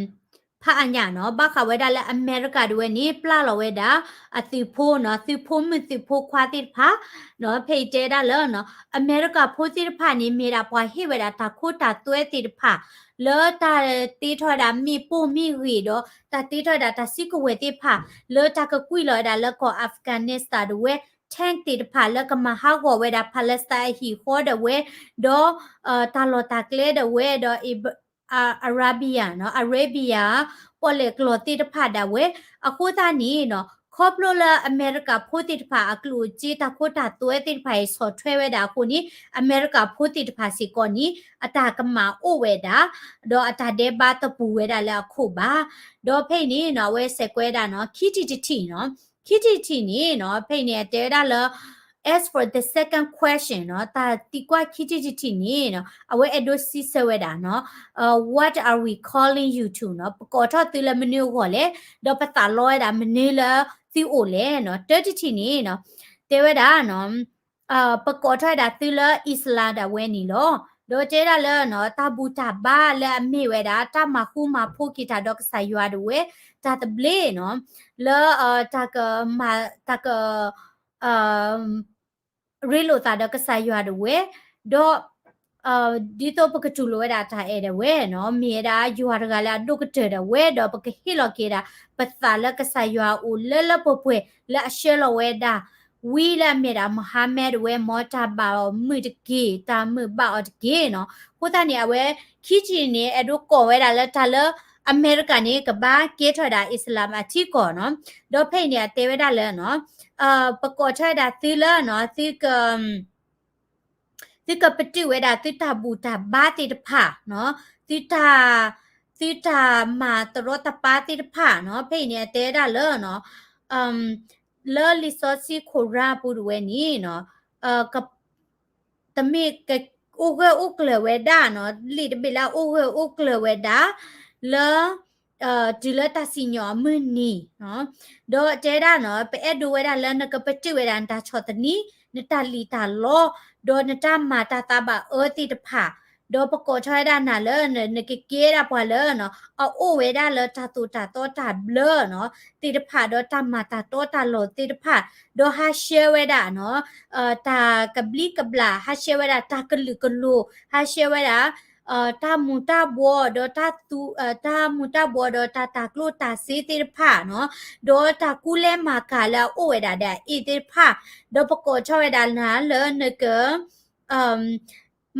ဖးအါညၣ်နီၤ, ဘၣ်ဃးဝဲဒၣ်လၢအမဲရကၤတဝဲန့ၣ် ပျၢ်လီၤဝဲဒၣ် အသုးဖိနီၤ, သုးဖိမုၣ်သုးဖိခွါသ့ၣ်တဖၣ်နီၤ, ဖဲအံၤတဲဒၣ်လၢနီၤ အမဲရကၤဖိသ့ၣ်တဖၣ်န့ၣ် မ့ၢ်ဒၣ်ပှၤဟ့ၣ်ဝဲဒၣ်တၢ်ခိတၢ်သွဲသ့ၣ်တဖၣ် လၢတၢ်တ့ထီၣ်ဝဲဒၣ်မ့ၣ်ပိၢ်မ့ၣ်ဂ့ၤဒီး တၢ်တ့ထီၣ်ဝဲဒၣ်တၢ်စုကဝဲၤသ့ၣ်တဖၣ် လၢတၢ်ကကွံာ်လီၤဝဲဒၣ်လၢကီၢ် Afghanistan တဝဲ tank သ့ၣ်တဖၣ်လၢကမၤဟးဂီၤဝဲဒၣ် Palestine အဟံၣ်ဃီဒၣ်ဝဲ, ဒီး တၢ်လီၢ်တၢ်ကျဲဒၣ်ဝဲဒီး Arabia နီၤ, Arabia ပီၣ်လဲၣ်ကျီၢ်သ့ၣ်တဖၣ်ဒၣ်ဝဲ, အဃိသတးန့ၣ်နီၤ ခီဖျိလၢအမဲရကၤဖိသ့ၣ်တဖၣ် အကျိၣ်အစ့တၢ်ခိတၢ်သွဲသ့ၣ်တဖၣ်အံၤ ဆီၣ်ထွဲဝဲဒၣ်အဃိန့ၣ် အမဲရကၤဖိသ့ၣ်တဖၣ်စ့ၢ်ကီးန့ၣ် အတၢ်ကမၣ်အိၣ်ဝဲဒၣ်, ဒီးအတၢ်ဒဲးဘးတပူၤဝဲဒၣ်လၢအခိၣ်ဘၣ်. ဒီးဖဲအံၤန့ၣ်နီၤ အဝဲစဲးကွဲးဒၣ်နီၤ ခံထံၣ်တထံၣ်နီၤ, ခံထံၣ်တထံၣ်န့ၣ်နီၤ ဖဲအံၤန့ၣ် အတဲဝဲဒၣ်လၢ as for the second question နီၤ, တၢ်သံကွၢ်ခံထံၣ်တထံၣ်န့ၣ်နီၤ အဝဲအဲၣ်ဒိးစံးဆၢဝဲဒၣ်နီၤ What are we calling you to နီၤ, ပကိးထီၣ်သုလၢမနုၤအဂီၢ်လဲၣ်, ဒီးပသးလီဝဲဒၣ်မနုၤလၢသုအိၣ်လဲၣ်နီၤ. တၢတထံၣ်န့ၣ်နီၤ တဲဝဲဒၣ်နီၤ ပကိးထီၣ်ဝဲဒၣ်သုလၢ Islam ဒၣ်ဝဲန့ၣ်လီၤ. ဒီးတဲဒၣ်လၢနီၤ တၢ်ဘူၣ်တၢ်ဘါလၢအမ့ၢ်ဝဲဒၣ် တၢ်မၤဃူမၤဖိးက့ၤတၢ်ဒီးကစၢ်ယွၤဒၣ်ဝဲ တၢ်သဘျ့နီၤ လၢ တၢ်ကမၤ တၢ်က ရ့လိာ်သးဒီးကစၢ်ယွၤဒၣ်ဝဲ, ဒီး ဒ်သိးပကတူၢ်လိာ်ဝဲဒၣ်တၢ်အဲၣ်ဒၣ်ဝဲနီၤ, မ့ၢ်ဝဲဒၣ်ယွၤတဂၤလၢအဒိၣ်ကတၢၢ်ဒၣ်ဝဲ, ဒီးပကဟ့ၣ်လီၤက့ၤဒၣ် ပသးလၢကစၢ်ယွၤအအိၣ်လၢလၢပှဲၤပှဲၤ လၢအဆှၢလီၤဝဲဒၣ် ဝံလၢအမ့ၢ်ဒၣ် Muhammad ဒၣ်ဝဲ မ်တၢ်ဘၣ်အီၤမုာ်တက့ၢ်, တၢ်မုာ်ဘၣ်အီၤတက့ၢ်နီၤ. အဃိသတးန့ၣ် အဝဲခံထံၣ်န့ၣ် အဲၣ်ဒိးကိးဝဲဒၣ်လၢတၢ်လၢ အမဲရကၤန့ၣ် ကဘၣ်ကဲထီၣ်ဝဲဒၣ် Islam အထံကီၢ်နီၤ. ဒီးဖဲအံၤန့ၣ် အတဲဝဲဒၣ်လၢနီၤ ပကိးထီၣ်ဝဲဒၣ်သုလၢနီၤ သုက သုကပတုာ်ဝဲဒၣ်သုတၢ်ဘူၣ်တၢ်ဘါသ့ၣ်တဖၣ်နီၤ, သုတၢ် သုတၢ်မၤတရီတပါသ့ၣ်တဖၣ်နီၤ, ဖဲအံၤန့ၣ် အတဲဝဲဒၣ်လၢနီၤ လၢလံာ်စီဆှံခိၣ်ရၢ်အပူၤဒၣ်ဝဲန့ၣ်နီၤ တမ့ၢ်ကအိၣ်ဂၢၢ်အိၣ်ကျၢၤဝဲဒၣ်နီၤ, လံာ်တဘ့ၣ်လၢအအိၣ်ဂၢၢ်အိၣ်ကျၢၤဝဲဒၣ် လၢ တုၤလၢတၢ်စံၣ်ညီၣ်အမုၢ်နံၤနီၤ, ဒီးတဲဒၣ်နီၤ ပအဲၣ်ဒိးဝဲဒၣ်လၢနကပတုာ်ဝဲဒၣ်နတၢ်ဆီၣ်သနံး, နတၢ်လံၣ်တၢ်လီ, ဒီးနတၢ်မၤတၢ်သးဘၣ်အၢသ့ၣ်တဖၣ်, ဒီးပကိးထီၣ်ဝဲဒၣ်နၤလၢ နကကဲဒၣ်ပှၤလၢနီၤ အအိၣ်ဝဲဒၣ်လၢတၢ်သိၣ်တၢ်သီတၢ်ဘျၢနီၤ သ့ၣ်တဖၣ် ဒီးတၢ်မၤတၢ်တီတၢ်လိၤသ့ၣ်တဖၣ်, ဒီးဟးဆှဲဝဲဒၣ်နီၤ တၢ်ကဘျံးကဘျၣ်, ဟးဆှဲဝဲဒၣ်တၢ်ကလုာ်ကလိၤ, ဟးဆှဲဝဲဒၣ် တၢ်မူၤတၢ်ဘှီးဒီးတၢ်သူ, တၢ်မူၤတၢ်ဘှီးဒီးတၢ်တၤကျိၣ်တၤစ့သ့ၣ်တဖၣ်နီၤ, ဒီးတၢ်ကူလဲမၤကၤလၢအအိၣ်ဝဲဒၣ်ဒီးအအ့ၣ်သ့ၣ်တဖၣ်, ဒီးပကိးထီၣ်ဝဲဒၣ်နၤလၢနက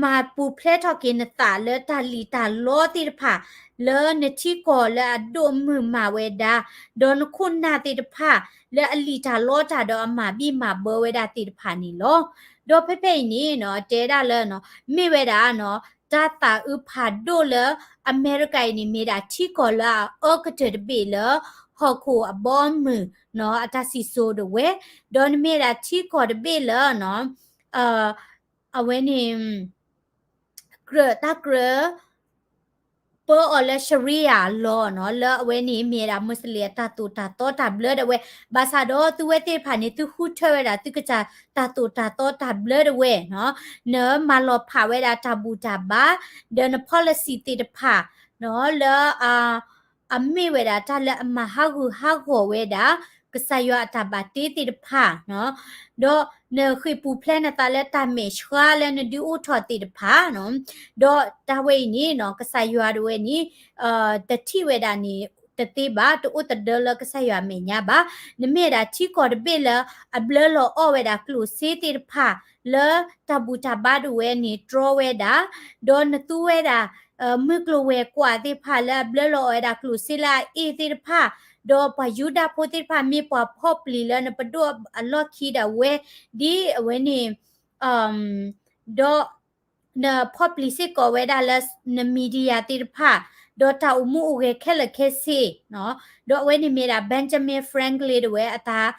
မၤပူၤဖျဲးထီၣ်က့ၤနသးလၢတၢ်လံၣ်တၢ်လီသ့ၣ်တဖၣ်, လၢနထံကီၢ်လၢအဒိၣ်မုၢ်မးဝဲဒၣ်, ဒီးနခိၣ်နၢ်သ့ၣ်တဖၣ် လၢအလံၣ်တၢ်လီတၢ်ဒီးအမၤဘံၣ်မၤဘၢဝဲဒၣ်သ့ၣ်တဖၣ်န့ၣ်လီၤ. ဒီးဖဲဖဲအံၤန့ၣ်နီၤ တဲဒၣ်လၢနီၤ မ့ၢ်ဝဲဒၣ်နီၤ တၢ်သးအုးဖးဒိၣ်လၢအမဲရကၤအံၤန့ၣ် မ့ၢ်ဒၣ်ထံကီၢ်လၢအအၢကတၢၢ်တဘ့ၣ်လၢ ဟီၣ်ခိၣ်အဘီအမုၢ်နီၤ အတၢ်စံၣ်စိၤဒၣ်ဝဲ, ဒီးနမ့ၢ်ဒၣ်ထံကီၢ်တဘ့ၣ်လၢနီၤ အဝဲန့ၣ် ကြၢးတၢ်ကြၢး ပၢအီၤလၢ Sharia law နီၤ လၢအဝဲန့ၣ်မ့ၢ်ဒၣ် Muslim အတၢ်သိၣ်တၢ်သီတၢ်ဘျၢဒၣ်ဝဲ, ဘၣ်ဆၣ်ဒီးသုဝဲသ့ၣ်တဖၣ်န့ၣ် သုဃုထၢဝဲဒၣ်သုကစၢ်တၢ်သိၣ်တၢ်သီတၢ်ဘျၢဒၣ်ဝဲနီၤ, နမၤလီၤဖးဝဲဒၣ်တၢ်ဘူၣ်တၢ်ဘါ ဒီးန policy သ့ၣ်တဖၣ်နီၤ လၢ အမ့ၢ်ဝဲဒၣ်တၢ်လၢအမၤဟးဂူာ်ဟးဂီၤဝဲဒၣ် ကစၢ်ယွၤအတၢ်ဘၣ်တ့သ့ၣ်တဖၣ်နီၤ, ဒီးနဃ့ၢ်ပူၤဖျဲးနသးလၢတၢ်မဲာ်ဆှးလၢနဒုးအိၣ်ထီၣ်သ့ၣ်တဖၣ်နီၤ, ဒီးတၢ်ဝဲအံၤန့ၣ်နီၤ ကစၢ်ယွၤဒၣ်ဝဲန့ၣ် တထံၣ်ဝဲဒၣ်န့ၣ် တသ့ဘၣ်, တအိၣ်သဒၢလၢကစၢ်ယွၤအမဲာ်ညါဘၣ်. နမ့ၢ်ဒၣ်ထံကီၢ်တဘ့ၣ်လၢ အဘျၢလီၤအီၣ်ဝဲဒၣ်ကျိၣ်စ့သ့ၣ်တဖၣ် လၢတၢ်ဘူၣ်တၢ်ဘါဒၣ်ဝဲန့ၣ် တြီဝဲဒၣ်, ဒီးနသူဝဲဒၣ် မုၢ်ကျိၤဝဲၤကွာ်သ့ၣ်တဖၣ်လၢအဘျၢလီၤအီၣ်ဝဲဒၣ်ကျိၣ်စ့လၢအအ့ၣ်သ့ၣ်တဖၣ်, ဒီးပှၤယူဒၤဖိသ့ၣ်တဖၣ် မ့ၢ်ပှၤဖီၣ်ပျံၤလၢနပဒိၣ်အလီၢ်ခံဒၣ်ဝဲ, ဒ်အဝဲန့ၣ် ဒီး နဖီၣ်ပျံၤစ့ၢ်ကီးဝဲဒၣ်လၢန media သ့ၣ်တဖၣ်, ဒီးတၢ်အိၣ်မူအိၣ်ဂဲၤခဲလၢာ်ခဲဆ့, ဒီးအဝဲန့ၣ်မ့ၢ်ဒၣ် Benjamin Franklin ဒၣ်ဝဲအတၢ်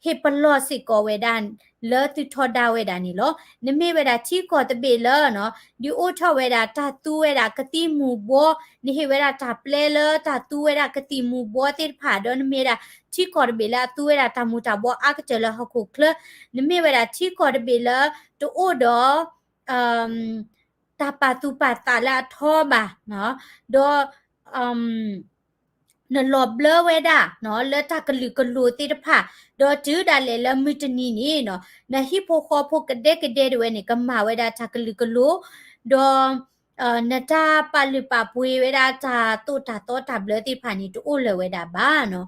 ဟ့ၣ်ပလီၢ်စ့ၢ်ကီးဝဲဒၣ် လၢသုထီဒါဝဲဒၣ်န့ၣ်လီၤ. နမ့ၢ်ဝဲဒၣ်ထံကီၢ်တဘ့ၣ်လၢနီၤ ဒုးအိၣ်ထီၣ်ဝဲဒၣ်တၢ်သူဝဲဒၣ်ကသံၣ်မူၤဘှီ, နဟ့ၣ်ဝဲဒၣ်တၢ်ပျဲလၢတၢ်သူဝဲဒၣ်ကသံၣ်မူၤဘှီသ့ၣ်တဖၣ်, ဒီးနမ့ၢ်ဒၣ်ထံကီၢ်တဘ့ၣ်လၢအသူဝဲဒၣ်တၢ်မူၤတၢ်ဘှီအါကတၢၢ်လၢဟီၣ်ခိၣ်ချၢ, နမ့ၢ်ဝဲဒၣ်ထံကီၢ်တဘ့ၣ်လၢ တအိၣ်ဒီး တၢ်ပာ်သူၣ်ပာ်သးလၢအထီဘၣ်, ဒီး နလီၤဘျၢဝဲဒၣ် လၢတၢ်ကလုာ်ကလိၤသ့ၣ်တဖၣ်, ဒီးတုၤဒၣ်လဲာ်လၢမုၢ်တနံၤန့ၣ်နီၤ နဟံၣ်ဖိဃီဖိကဒဲကဒဲဒၣ်ဝဲန့ၣ် ကမၤဝဲဒၣ်တၢ်ကလုာ်ကလိၤ, ဒီး နတၢ်ပာ်လုၢ်ပာ်ပှ့ၤဝဲဒၣ်တၢ်သိၣ်တၢ်သီတၢ်ဘျၢသ့ၣ်တဖၣ်န့ၣ် တအိၣ်လၢၤဝဲဒၣ်ဘၣ်နီၤ.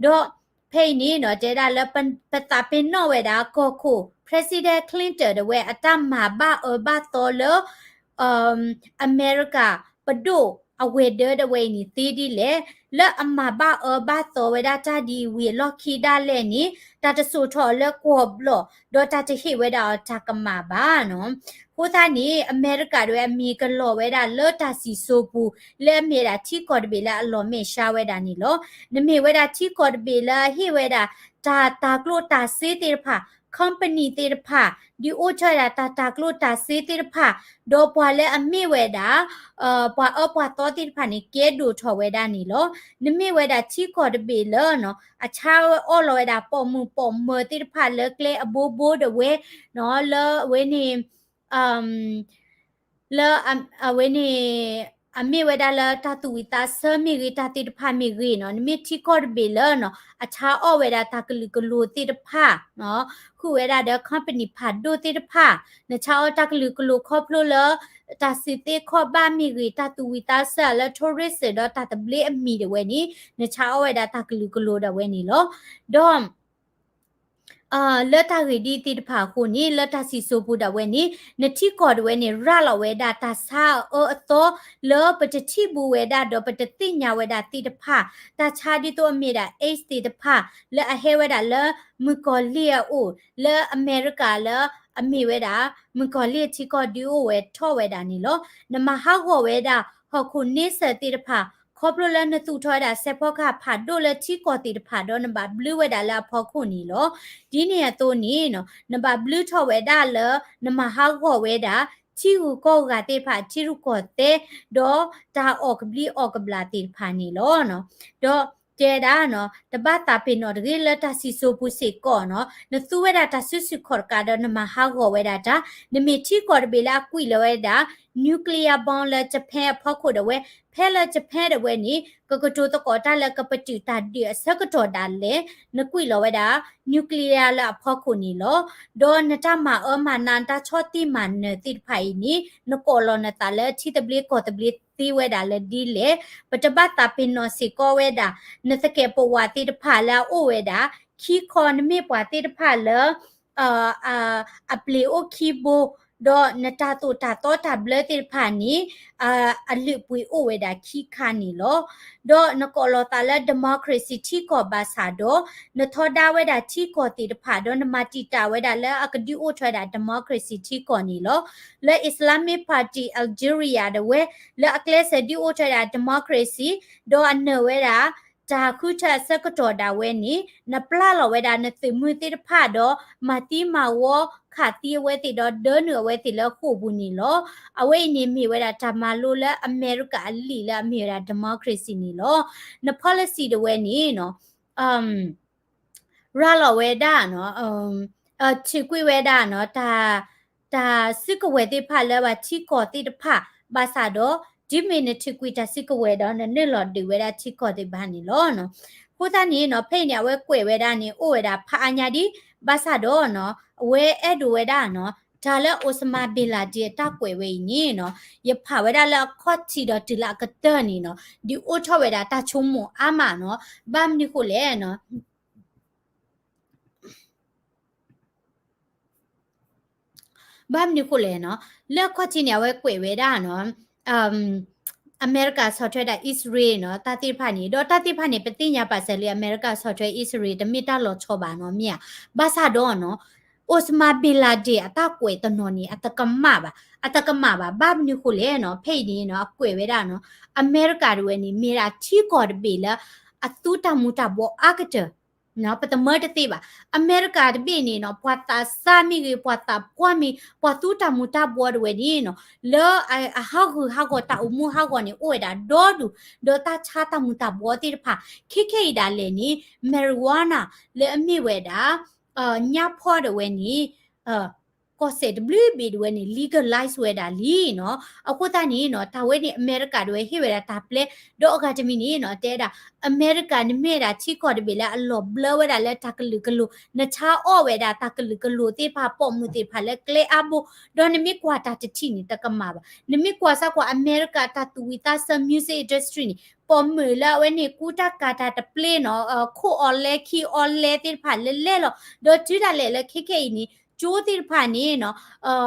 ဒီးဖဲအံၤန့ၣ်နီၤ တဲဒၣ်လၢပ ပသးပ့ၤနီၣ်ဝဲဒၣ်ကီၢ်ခိၣ် President Clinton ဒၣ်ဝဲအတၢ်မၤဘၣ်အၢဘၣ်သီလၢ အမဲရကၤပဒိၣ်အဝဲၤဒၢဒၣ်ဝဲအံၤန့ၣ်သ့ဒ်လဲၣ်, လၢအမၤဘၣ်အၢဘၣ်သီဝဲဒၣ်တၢ်ဒ်အံၤဝံၤအလီၢ်ခံဒၣ်လဲာ်န့ၣ် တၢ်တစိာ်ထီၣ်အီၤလၢကီၢ်ဘျီၣ်, ဒီးတၢ်တဟ့ၣ်ဝဲဒၣ်အီၤတၢ်ကမၣ်ဘၣ်နီၤ. အဃိသတးန့ၣ် အမဲရကၤဒၣ်ဝဲအမံၤကလီၤဝဲဒၣ်လၢတၢ်စံၣ်စိၤပူၤ လၢအမ့ၢ်ဒၣ်ထံကီၢ်တဘ့ၣ်လၢအလီၤမဲာ်ဆှးဝဲဒၣ်န့ၣ်လီၤ. နမ့ၢ်ဝဲဒၣ်ထံကီၢ်တဘ့ၣ်လၢအဟ့ၣ်ဝဲဒၣ် တၢ်တၤကျိၣ်တၤစ့သ့ၣ်တဖၣ် company သ့ၣ်တဖၣ် ဒုးအိၣ်ထီၣ်ဝဲဒၣ်တၢ်တၤကျိၣ်တၤစ့သ့ၣ်တဖၣ်, ဒီးပှၤလၢအမ့ၢ်ဝဲဒၣ် ပှၤအၢပှၤသီသ့ၣ်တဖၣ်န့ၣ် ကဲဒိၣ်ထီၣ်ဝဲဒၣ်န့ၣ်လီၤ. နမ့ၢ်ဝဲဒၣ်ထံကီၢ်တဘ့ၣ်လၢနီၤ အဆါအီၣ်လီၤဝဲဒၣ်ပိာ်မုၣ်ပိာ်မၢၤသ့ၣ်တဖၣ်လၢကျဲအဘိဘိဒၣ်ဝဲနီၤ လၢအဝဲန့ၣ် လၢအဝဲန့ၣ် အမ့ၢ်ဝဲဒၣ်လၢတၢ်သူၣ်ဝံၣ်သးဆၢမ့ၢ်ဂ့ၤ တၢ်သ့ၣ်တဖၣ်မ့ၢ်ဂ့ၤနီၤ နမ့ၢ်ထံကီၢ်တဘ့ၣ်လၢနီၤ အဆါအီၣ်ဝဲဒၣ်တၢ်ကလုာ်ကလိၤသ့ၣ်တဖၣ်နီၤ ဃုာ်ဝဲဒၣ်ဒီး company ဖးဒိၣ်သ့ၣ်တဖၣ်, နဆါအီၣ်တၢ်ကလုာ်ကလိၤခီဖျိလၢ တၢ်စံၣ်သ့ခီၣ်ဘၣ်မ့ၢ်ဂ့ၤ တၢ်သူၣ်ဝံၣ်သးဆၢလၢ tourism ဒီးတၢ်သဘျ့အမံၤဒၣ်ဝဲန့ၣ် နဆါအီၣ်ဝဲဒၣ်တၢ်ကလုာ်ကလိၤဒၣ်ဝဲန့ၣ်လီၤ. ဒီး လၢတၢ်ဂ့ၢ်ဒ်သ့ၣ်တဖၣ်အဃိန့ၣ် လၢတၢ်စံၣ်စိၤပူၤဒၣ်ဝဲန့ၣ် နထံကီၢ်ဒၣ်ဝဲန့ၣ် ရၤလီၤဝဲဒၣ်တၢ်ဆါအအၢအသီ လၢပတထံၣ်ဘူးဝဲဒၣ်ဒီးပတသ့ၣ်ညါဝဲဒၣ်သ့ၣ်တဖၣ်, တၢ်ဆါဒ်သိးအမ့ၢ်ဒၣ် AIDS သ့ၣ်တဖၣ် လၢအဟဲဝဲဒၣ်လၢမုၣ်ကီၤလံၢ်အအိၣ် လၢအမဲရကၤလၢအမ့ၢ်ဝဲဒၣ် မုၣ်ကီၤလံၢ်အထံကီၢ်ဒုးအိၣ်ဝဲထီၣ်ဝဲဒၣ်န့ၣ်လီၤ. နမၤဟးဂီၤဝဲဒၣ် ဟီၣ်ခိၣ်န့ဆၢၣ်သ့ၣ်တဖၣ် ခီဖျိလၢနသူၣ်ထီၣ်ဝဲဒၣ်စဲးဖီကဟၣ်ဖးဒိၣ်လၢထံကီၢ်သ့ၣ်တဖၣ်ဒီးနဘၣ်ဘျုးဝဲဒၣ်လၢအဖီခိၣ်န့ၣ်လီၤ. ဒ်န့ၣ်အသိးန့ၣ် နဘၣ်ဘျုးထီၣ်ဝဲဒၣ်လၢ နမၤဟးဂီၤဝဲဒၣ် ထံဂုၤကီၢ်ဂၤသ့ၣ်တဖၣ် ထံရူၢ်ကီၢ်သဲး ဒီးတၢ်အီၣ်ကဘျံးအီၣ်ကဘျၣ်သ့ၣ်တဖၣ်န့ၣ်လီၤ. ဒီးတဲဒၣ် တဘၣ်သးပ့ၤနီၣ်တဂ့ၤလၢတၢ်စံၣ်စိၤပူၤစ့ၢ်ကီးနီၤ နသူဝဲဒၣ်တၢ်စုဆူၣ်ခီၣ်တကးဒီးနမၤဟးဂီၤဝဲဒၣ်တၢ်, နမ့ၢ်ထံကီၢ်တဘ့ၣ်လၢအကွံာ်လီၤဝဲဒၣ် nuclear bomb လၢ Japan အဖီခိၣ်ဒၣ်ဝဲ, ဖဲလၢ Japan ဒၣ်ဝဲန့ၣ် ကကတိၤသကိးတၢ်လၢကပတုာ်တၢ်ဒုးအဆၢကတီၢ်ဒၣ်လဲာ် နကွံာ်လီၤဝဲဒၣ် nuclear လၢအဖီခိၣ်န့ၣ်လီၤ. ဒီးနတၢ်မၤအၢမၤနး နတၢ်ဆီၣ်တံၢ်မၤနၢၤသ့ၣ်တဖၣ်အံၤန့ၣ် နကိးလီၤနသးလၢထံသဘျ့ကီၢ်သဘျ့သ့ဝဲဒၣ်လၢဒ်လဲၣ်. ပတဘၣ်သးပ့ၤနီၣ်စ့ၢ်ကီးဝဲဒၣ် နသကဲးပဝးသ့ၣ်တဖၣ်လၢအအိၣ်ဝဲဒၣ် ခံခီနမ့ၢ်ပှၤသ့ၣ်တဖၣ်လၢ အပျ့ၤအိၣ်ခံဘိ, ဒီးနတၢ်သိၣ်တၢ်သီတၢ်ဘျၢသ့ၣ်တဖၣ်န့ၣ် အလုၢ်အပှ့ၤအိၣ်ဝဲဒၣ်ခံခါန့ၣ်လီၤ. ဒီးနကိးလီၤသးလၢ democracy ထံကီၢ်ဘၣ်ဆၣ်ဒီး နထီဒါဝဲဒၣ်ထံကီၢ်သ့ၣ်တဖၣ် ဒီးနမၤတံာ်တာ်ဝဲဒၣ်လၢအကဒုးအိၣ်ထီၣ်ဝဲဒၣ် democracy ထံကီၢ်န့ၣ်လီၤ. လၢ Islamic Party Algeria ဒၣ်ဝဲ လၢအကျဲးစၢးဒုးအိၣ်ထီၣ်ဝဲဒၣ် democracy ဒီးအနၢၤဝဲဒၣ် တၢ်ဃုထၢအဆၢကတီၢ်ဒၣ်ဝဲန့ၣ် နပျၢ်လီၤဝဲဒၣ်နသုးမုၢ်သ့ၣ်တဖၣ်ဒီး မၤသံမၤဝီခးသံအဝဲသ့ၣ်ဒီးဒၢနုာ်အဝဲသ့ၣ်လၢဃိာ်ပူၤန့ၣ်လီၤ. အဝဲအံၤန့ၣ်မ့ၢ်ဝဲဒၣ်တၢ်မၤလိလၢအမဲရကၤအလံာ်လၢအမ့ၢ်ဝဲဒၣ် democracy န့ၣ်လီၤ. န policy ဒၣ်ဝဲန့ၣ်နီၤ ရၤလီၤဝဲဒၣ်နီၤ ထုးကွံာ်ဝဲဒၣ်နီၤ တၢ် တၢ်စုကဝဲၤသ့ၣ်တဖၣ်လၢဘၣ်ထံကီၢ်သ့ၣ်တဖၣ် ဘၣ်ဆၣ်ဒီး တုၤမ့ၢ်နထုးကွံာ်တၢ်စုကဝဲၤဒီး နနုာ်လီၤဒုးဝဲဒၣ်ထံကီၢ်သ့ၣ်တဖၣ်န့ၣ်လီၤ. အဃိသတးန့ၣ်နီၤ ဖဲအံၤန့ၣ် အဝဲကွဲးဝဲဒၣ်န့ၣ် အိၣ်ဝဲဒၣ်ဖးအါညါဒံး ဘၣ်ဆၣ်ဒီးနီၤ အဝဲအဲၣ်ဒိးဝဲဒၣ်နီၤ တၢ်လၢ Osama bin Laden အတၢ်ကွဲးဝဲအံၤန့ၣ်နီၤ ယဖးဝဲဒၣ်လၢအခီၣ်ထံးဒီးတုၤလၢအကတၢၢ်န့ၣ်နီၤ ဒုးအိၣ်ထီၣ်ဝဲဒၣ်တၢ်ဆိကမိၣ်အါမးနီၤ ဘၣ်မနုၤဃိလဲၣ်နီၤ ဘၣ်မနုၤဃိလဲၣ်နီၤ လၢအခီၣ်ထံးန့ၣ် အဝဲကွဲးဝဲဒၣ်နီၤ အမဲရကၤဆီၣ်ထွဲဒၣ်အံၣ်စရ့လးနီၤ တၢ်သ့ၣ်တဖၣ်န့ၣ် ဒီးတၢ်သ့ၣ်တဖၣ်န့ၣ် ပသ့ၣ်ညါပာ်စၢၤလံ အမဲရကၤဆီၣ်ထွဲအံၣ်စရ့လး တမ့ၢ်တၢ်လီၤဆီဘၣ်နီၤ မ့ၢ်ဧါ. ဘၣ်ဆၣ်ဒီးနီၤ Osama bin Laden အတၢ်ကွဲးတနီၤန့ၣ် အတကမၣ်ဘၣ် အတကမၣ်ဘၣ် ဘၣ်မနုၤဃိလဲၣ်နီၤ ဖဲအံၤန့ၣ်နီၤ အကွဲးဝဲဒၣ်နီၤ အမဲရကၤဒၣ်ဝဲန့ၣ် မ့ၢ်ဒၣ်ထံကီၢ်တဘ့ၣ်လၢ အသူတၢ်မူၤတၢ်ဘှီးအါကတၢၢ် ပတမၢတသ့ဘၣ်. အမဲရကၤတဘ့ၣ်န့ၣ်နီၤ ပှၤသးစၢ်မ့ၢ်ဂ့ၤ ပှၤသးပှၢ်မ့ၢ် ပှၤသူတၢ်မူၤတၢ်ဘှီးဒၣ်ဝဲန့ၣ်နီၤ လၢအဟးဂူာ်ဟးဂီၤတၢ်အိၣ်မူဟးဂီၤန့ၣ် အိၣ်ဝဲဒၣ်ဒီဒူၣ် ဒီးတၢ်ဆါတၢ်မူၤတၢ်ဘှီးသ့ၣ်တဖၣ် ခဲခဲအံၤဒၣ်လဲာ်န့ၣ် marijuana လၢအမ့ၢ်ဝဲဒၣ် ညၣ်ဖီၣ်ဒၣ်ဝဲန့ၣ် ကီၢ်စဲၣ်တဘျုးဘ့ၣ်ဒၣ်ဝဲန့ၣ် legalize ဝဲဒၣ်လံနီၤ. အဃိသတးန့ၣ်နီၤ တၢ်ဝဲန့ၣ် အမဲရကၤဒၣ်ဝဲဟ့ၣ်ဝဲဒၣ်တၢ်ပျဲ ဒီးအဂၤတမံၤန့ၣ်နီၤ တဲဒၣ် အမဲရကၤန့ၣ်မ့ၢ်ဝဲဒၣ်ထံကီၢ်တဘ့ၣ်လၢအလီၤဘျၢဝဲဒၣ်လၢတၢ်ကလုာ်ကလိၤ နဆါအီၣ်ဝဲဒၣ်တၢ်ကလုာ်ကလိၤသ့ၣ်တဖၣ် ပိာ်မုၣ်သ့ၣ်တဖၣ်လၢကျဲအါဘိ ဒီးနမ့ၢ်ကွၢ်တၢ်တထံၣ်န့ၣ် တကမၣ်ဘၣ်. နမ့ၢ်ကွၢ်စ့ၢ်ကီး အမဲရကၤတၢ်သူၣ်ဝံၤသးစၢၤ music industry န့ၣ် ပိာ်မုၣ်လၢအဝဲန့ၣ်ကူတၢ်ကၤတၢ်တပျ့ၤနီၤ ခိၣ်အီလဲ ခံအီလဲသ့ၣ်တဖၣ်လဲၤလဲၤလီၤ ဒီးတုၤဒၣ်လဲာ်လၢခဲခဲအံၤန့ၣ် ကၠိသ့ၣ်တဖၣ်န့ၣ်နီၤ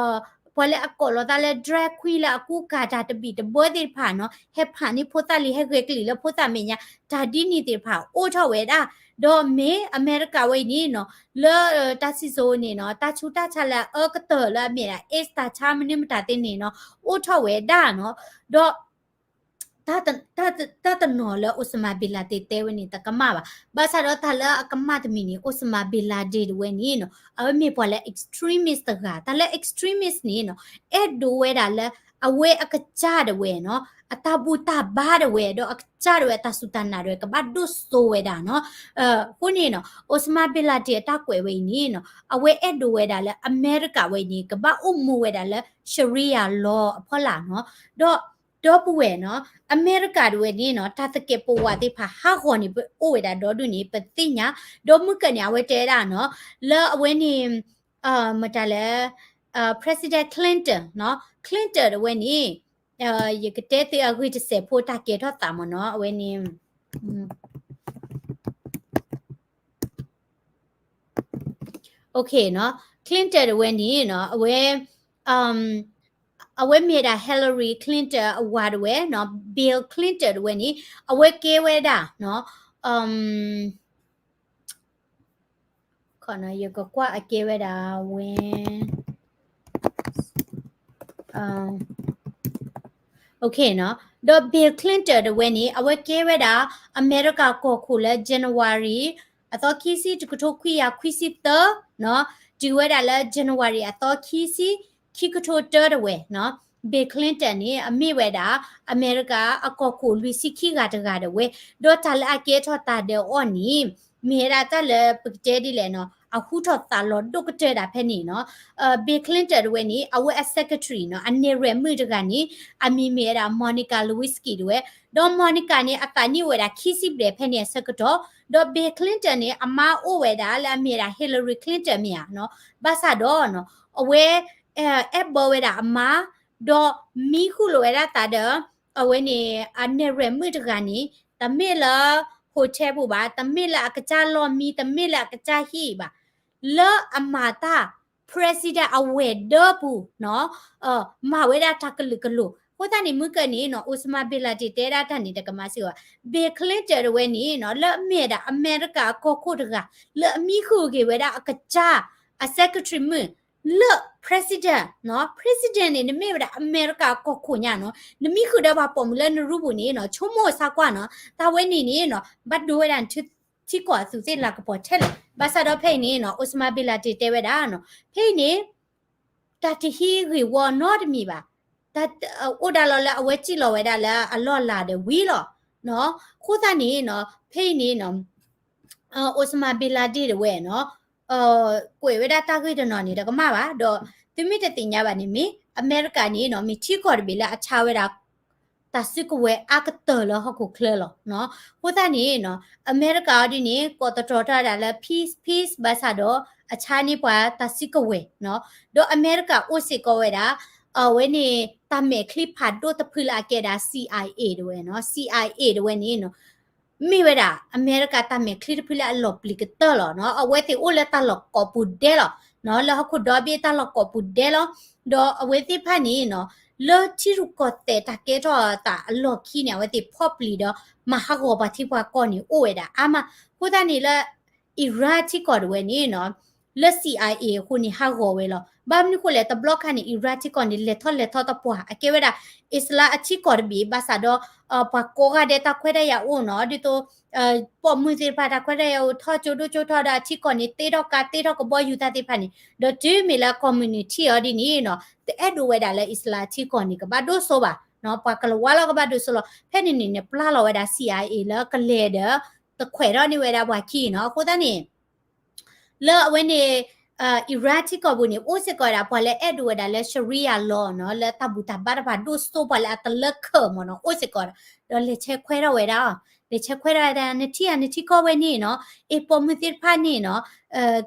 ပှၤလၢအကိးလီၤသးလၢ drag queen လၢအကူကၤတၢ်တဘံၣ်တဘၢသ့ၣ်တဖၣ်နီၤ ဟဲဖးန့ၢ်ဖိသၣ်လံ ဟဲဂဲၤကလံၣ်လၢဖိသၣ်မဲာ်ညါ တၢ်ဒ်န့ၣ်သ့ၣ်တဖၣ်အိၣ်ထီၣ်ဝဲဒၣ် ဒီးမ့ၢ်အမဲရကၤဝဲအံၤန့ၣ်နီၤ လၢတၢ်စံၣ်စိၤန့ၣ်နီၤ တၢ်ဆူးတၢ်ဆါလၢအအၢကတၢၢ်လၢအမ့ၢ်ဒၣ် AIDS တၢ်ဆါမနုၤမတၤသ့ၣ်န့ၣ်နီၤ အိၣ်ထီၣ်ဝဲဒၣ်နီၤ ဒီး တၢ်တနီၤလၢ Osama bin Laden တဲဝဲန့ၣ် တကမၣ်ဘၣ်. ဘၣ်ဆၣ်ဒီးတၢ်လၢအကမၣ်တမံၤန့ၣ် Osama bin Laden ဒၣ်ဝဲန့ၣ်နီၤ အဝဲမ့ၢ်ပှၤလၢ extremist တဂၤ တၢ်လၢ extremist န့ၣ်နီၤ အဲၣ်ဒိးဝဲဒၣ်လၢ အဝဲအကစၢ်ဒၣ်ဝဲနီၤ အတၢ်ဘူၣ်တၢ်ဘါဒၣ်ဝဲ ဒီးအကစၢ်ဒၣ်ဝဲအတၢ်စူၢ်တၢ်နာ်ဒၣ်ဝဲ ကဘၣ်ဒိၣ်စိဝဲဒၣ်နီၤ အဃိန့ၣ်နီၤ Osama bin Laden အတၢ်ကွဲးဝဲအံၤန့ၣ်နီၤ အဝဲအဲၣ်ဒိးဝဲဒၣ်လၢအမဲရကၤဝဲအံၤန့ၣ် ကဘၣ်အိၣ်မူဝဲဒၣ်လၢ Sharia law အဖီလာ်နီၤ ဒီး ဒီပုၢ်ဝဲၢ်နီၤ အမဲရကၤဒၣ်ဝဲန့ၣ်နီၤ တၢ်သကဲးပဝးသ့ၣ်တဖၣ်ဟးဂီၤန့ၣ် ပအိၣ်ဝဲဒၣ်ဒီဒူၣ်န့ၣ် ပသ့ၣ်ညါ ဒီးမုၢ်ကၢၢ်န့ၣ် အဝဲတဲဝဲဒၣ်နီၤ လၢအဝဲန့ၣ် မတၤလဲၣ် President Clinton နီၤ Clinton ဒၣ်ဝဲန့ၣ် ယကတဲသုအဂ့ၢ်တစဲးဖိတၢ်ကဲထီၣ်သးမ့ၢ်နီၤ အဝဲန့ၣ် Clinton ဒၣ်ဝဲန့ၣ်နီၤ အဝဲ အဝဲမ့ၢ်ဒၣ် Hillary Clinton အဝၤဒၣ်ဝဲနီၤ Bill Clinton ဒၣ်ဝဲန့ၣ် အဝဲကဲဝဲဒၣ်နီၤ ယကကွၢ်အကဲဝဲဒၣ်ဝဲ ဒီး Bill Clinton ဒၣ်ဝဲန့ၣ် အဝဲကဲဝဲဒၣ် အမဲရကၤကီၢ်ခိၣ်လၢ January အသီခံဆံ တကထိခွံကယၤခွံဆံသၢ တုၤဝဲဒၣ်လၢ January အသီခံဆံ ခံကထိတၢဒၣ်ဝဲနီၤ Bill Clinton န့ၣ် အမ့ၢ်ဝဲဒၣ် အမဲရကၤအကီၢ်ခိၣ်လွံၢ်ဆံခံဂၤတဂၤဒၣ်ဝဲ ဒီးတၢ်လၢအကဲထီၣ်သးဒီးအီၤန့ၣ် မ့ၢ်ဝဲဒၣ်တၢ်လၢပကတဲဒ်လဲၣ်နီၤ အဟူထီၣ်သးလီၤဒိၣ်ကတၢၢ်ဒၣ်ဖဲန့ၣ်နီၤ Bill Clinton ဒၣ်ဝဲန့ၣ် အဝဲအ secretary နီၤ အနဲၣ်ရွဲၣ်မုၣ်တဂၤန့ၣ် အမံၤမ့ၢ်ဝဲဒၣ် Monica Lewinsky ဒၣ်ဝဲ ဒီး Monica န့ၣ် အသးနံၣ်အိၣ်ဝဲဒၣ်ခံဆံဘျဲၣ်ဖဲန့ၣ်အဆၢကတီၢ် ဒီး Bill Clinton န့ၣ် အမါအိၣ်ဝဲဒၣ်လၢအမ့ၢ်ဝဲဒၣ် Hillary Clinton မ့ၢ်ဧါနီၤ ဘၣ်ဆၣ်ဒီးနီၤ အဝဲ အဲၣ်ဘၢဝဲဒၣ်အမါ ဒီးမံဃုာ်လိာ်ဝဲဒၣ်သးဒီး အဝဲန့ၣ် အနဲၣ်ရွဲၣ်မုၣ်တဂၤန့ၣ် တမ့ၢ်လၢ hotel ပူၤဘၣ် တမ့ၢ်လၢအကစၢ်လီၢ်မံ တမ့ၢ်လၢအကစၢ်ဟံၣ်ဘၣ် လၢအမၤတၢ် president အဝဲၢ်ဒၢပူၤနီၤ မၤဝဲဒၣ်တၢ်ကလုာ်ကလိၤ အဃိသတးန့ၣ် မုၢ်ကၢၢ်န့ၣ်နီၤ Osama bin Laden တဲဒၣ်တၢ်န့ၣ် တကမၤစ့ၢ်ကီးဘၣ် Bill Clinton ဒၣ်ဝဲန့ၣ်နီၤ လၢအမ့ၢ်ဝဲဒၣ်အမဲရကၤအကီၢ်ခိၣ်တဂၤ လၢအမံဃုာ်က့ၤဝဲဒၣ်အကစၢ် အ secretary မုၣ် လၢ president နီၤ, president န့ၣ် နမ့ၢ်ဝဲဒၣ်အမဲရကၤကီၢ်ခိၣ်ညါနီၤ, နမ့ၢ်ဃုာ်ဒီးပှၤပိာ်မုၣ်လၢနရူပူၤန့ၣ်နီၤ, ဆိကမိၣ်စၢ်ကွၢ်နီၤ, တၢ်ဝဲန့ၣ်န့ၣ်နီၤ ဘၣ်ဒိဝဲဒၣ်နထံကီၢ်အသူးသ့ၣ်လၤကပီၤထဲလဲၣ်. ဘၣ်ဆၣ်ဒီးဖဲအံၤန့ၣ်နီၤ Osama bin Laden တဲဝဲဒၣ်နီၤ, ဖဲအံၤန့ၣ် တၢ်တဟံးဂ့ၢ်ဝီနီတမံၤဘၣ်. တၢ် အိၣ်ဒၣ်လီၤလၢအဝဲစံၣ်လီၤဝဲဒၣ်လၢအလီၢ်လၤဒီးဝံၤလီၤ. အဃိသတးန့ၣ်နီၤ ဖဲအံၤန့ၣ်နီၤ Osama bin Laden တဝဲနီၤ ကွဲးဝဲဒၣ်တၢ်ဂ့ၢ်တနီၤန့ၣ် တကမၣ်ဘၣ်. ဒီးသုမ့ၢ်တသ့ၣ်ညါဘၣ်န့ၣ် မ့ၢ်အမဲရကၤန့ၣ်နီၤ မ့ၢ်ထံကီၢ်တဘ့ၣ်လၢအဆါဝဲဒၣ် တၢ်စုကဝဲၤအါကတၢၢ်လၢဟီၣ်ခိၣ်ချၢလီၤ. အဃိသတးန့ၣ်နီၤ အမဲရကၤအီၤဒ်န့ၣ် ကိးသတြီၤတၢ်ဝဲဒၣ်လၢ peace peace ဘၣ်ဆၣ်ဒီး အဆါန့ၢ်ပှၤတၢ်စုကဝဲၤနီၤ. ဒီးအမဲရကၤအိၣ်စ့ၢ်ကီးဝဲဒၣ် အဝဲန့ၣ် တၢ်မဲာ်ချံဖးဒိၣ်တဖုလၢအကဲဒၣ် CIA တဝဲနီၤ, CIA တဝဲန့ၣ်နီၤ မ့ၢ်ဝဲဒၣ် အမဲရကၤတၢ်မဲာ်ချံတဖုလၢအလီၤပျံၤကတၢၢ်လီၤနီၤ. အဝဲသ့ၣ်အိၣ်လၢတၢ်လီၢ်ကိးပူၤဒဲလီၤနီၤ, လၢဟီၣ်ခိၣ်ဒီဘ့ၣ်တၢ်လီၢ်ကိးပူၤဒဲလီၤ. ဒီးအဝဲသ့ၣ်တဖၣ်န့ၣ်နီၤ လၢထံရူၢ်ကီၢ်သဲးတၢ်ကဲထီၣ်သးအလီၢ်ခံန့ၣ် အဝဲသ့ၣ်ဖီၣ်ပျံၤဒီး မၤဟးဂီၤပှၤထံပှၤကီၢ်န့ၣ် အိၣ်ဝဲဒၣ်အါမး. အဃိသတးန့ၣ်လၢ Iran ထံကီၢ်တဝဲန့ၣ်နီၤ လၢ CIA အဃိန့ၣ် ဟးဂီၤဝဲလီၤ. ဘၣ်မနုၤဃိလဲၣ် တဘျီခါန့ၣ် Iran ထံကီၢ်န့ၣ် လဲၤထီၣ်လဲၤထီတပှၢ် အကဲဝဲဒၣ် အံၣ်စလါအထံကီၢ်တဘ့ၣ် ဘၣ်ဆၣ်ဒီး ပှၤကိးဂၤဒဲးတၢ်ခွဲးတၢ်ယာ်အိၣ်နီၤ, ဒ်သိး ပိာ်မုၣ်သ့ၣ်တဖၣ်တၢ်ခွဲးတၢ်ယာ်အိၣ်ထီၣ်ကၠိဒိၣ်ကၠိထီဒီးအထံကီၢ်န့ၣ် တ့ထီၣ်ကါတ့ထီၣ်ကဘီယူၤတၢ်သ့ၣ်တဖၣ်န့ၣ်, ဒီးတုၤမ့ၢ်လၢ communist အီၤဒ်န့ၣ်နီၤ တအဲၣ်ဒိးဝဲဒၣ်လၢအံၣ်စလါအထံကီၢ်န့ၣ် ကဘၣ်ဒိၣ်စိဘၣ်နီၤ, ပှၤကလၤဝါလီၤကဘၣ်ဒိၣ်စိလီၤ. ဖဲန့ၣ်န့ၣ်န့ၣ် ပျၢ်လီၤဝဲဒၣ် CIA လၢကလဲၤဒီး တခွဲးထီၣ်န့ၢ်ဝဲဒၣ်ပှၤခံနီၤ. အဃိသတးန့ၣ် လၢအဝဲန့ၣ် Iran ထံကီၢ်ပူၤန့ၣ် အိၣ်စ့ၢ်ကီးဝဲဒၣ် ပှၤလၢအဲၣ်ဒိးဝဲဒၣ်လၢ Sharia law နီၤ, လၢတၢ်ဘူၣ်တၢ်ဘါတဖၣ်ဒိၣ်စိ ပှၤလၢအတလၢခၢၣ်မ့ၢ်နီၤ အိၣ်စ့ၢ်ကီးဒီး ဒီးလဲၤဆဲးခွဲးထီၣ်ဝဲဒၣ်အီၤ, လဲၤဆဲးခွဲးထီၣ်ဝဲဒၣ် နထံၣ်ဧါ နထံကီၢ်ဝဲန့ၣ်နီၤ, အ့ၣ် ပိာ်မုၣ်သ့ၣ်တဖၣ်န့ၣ်နီၤ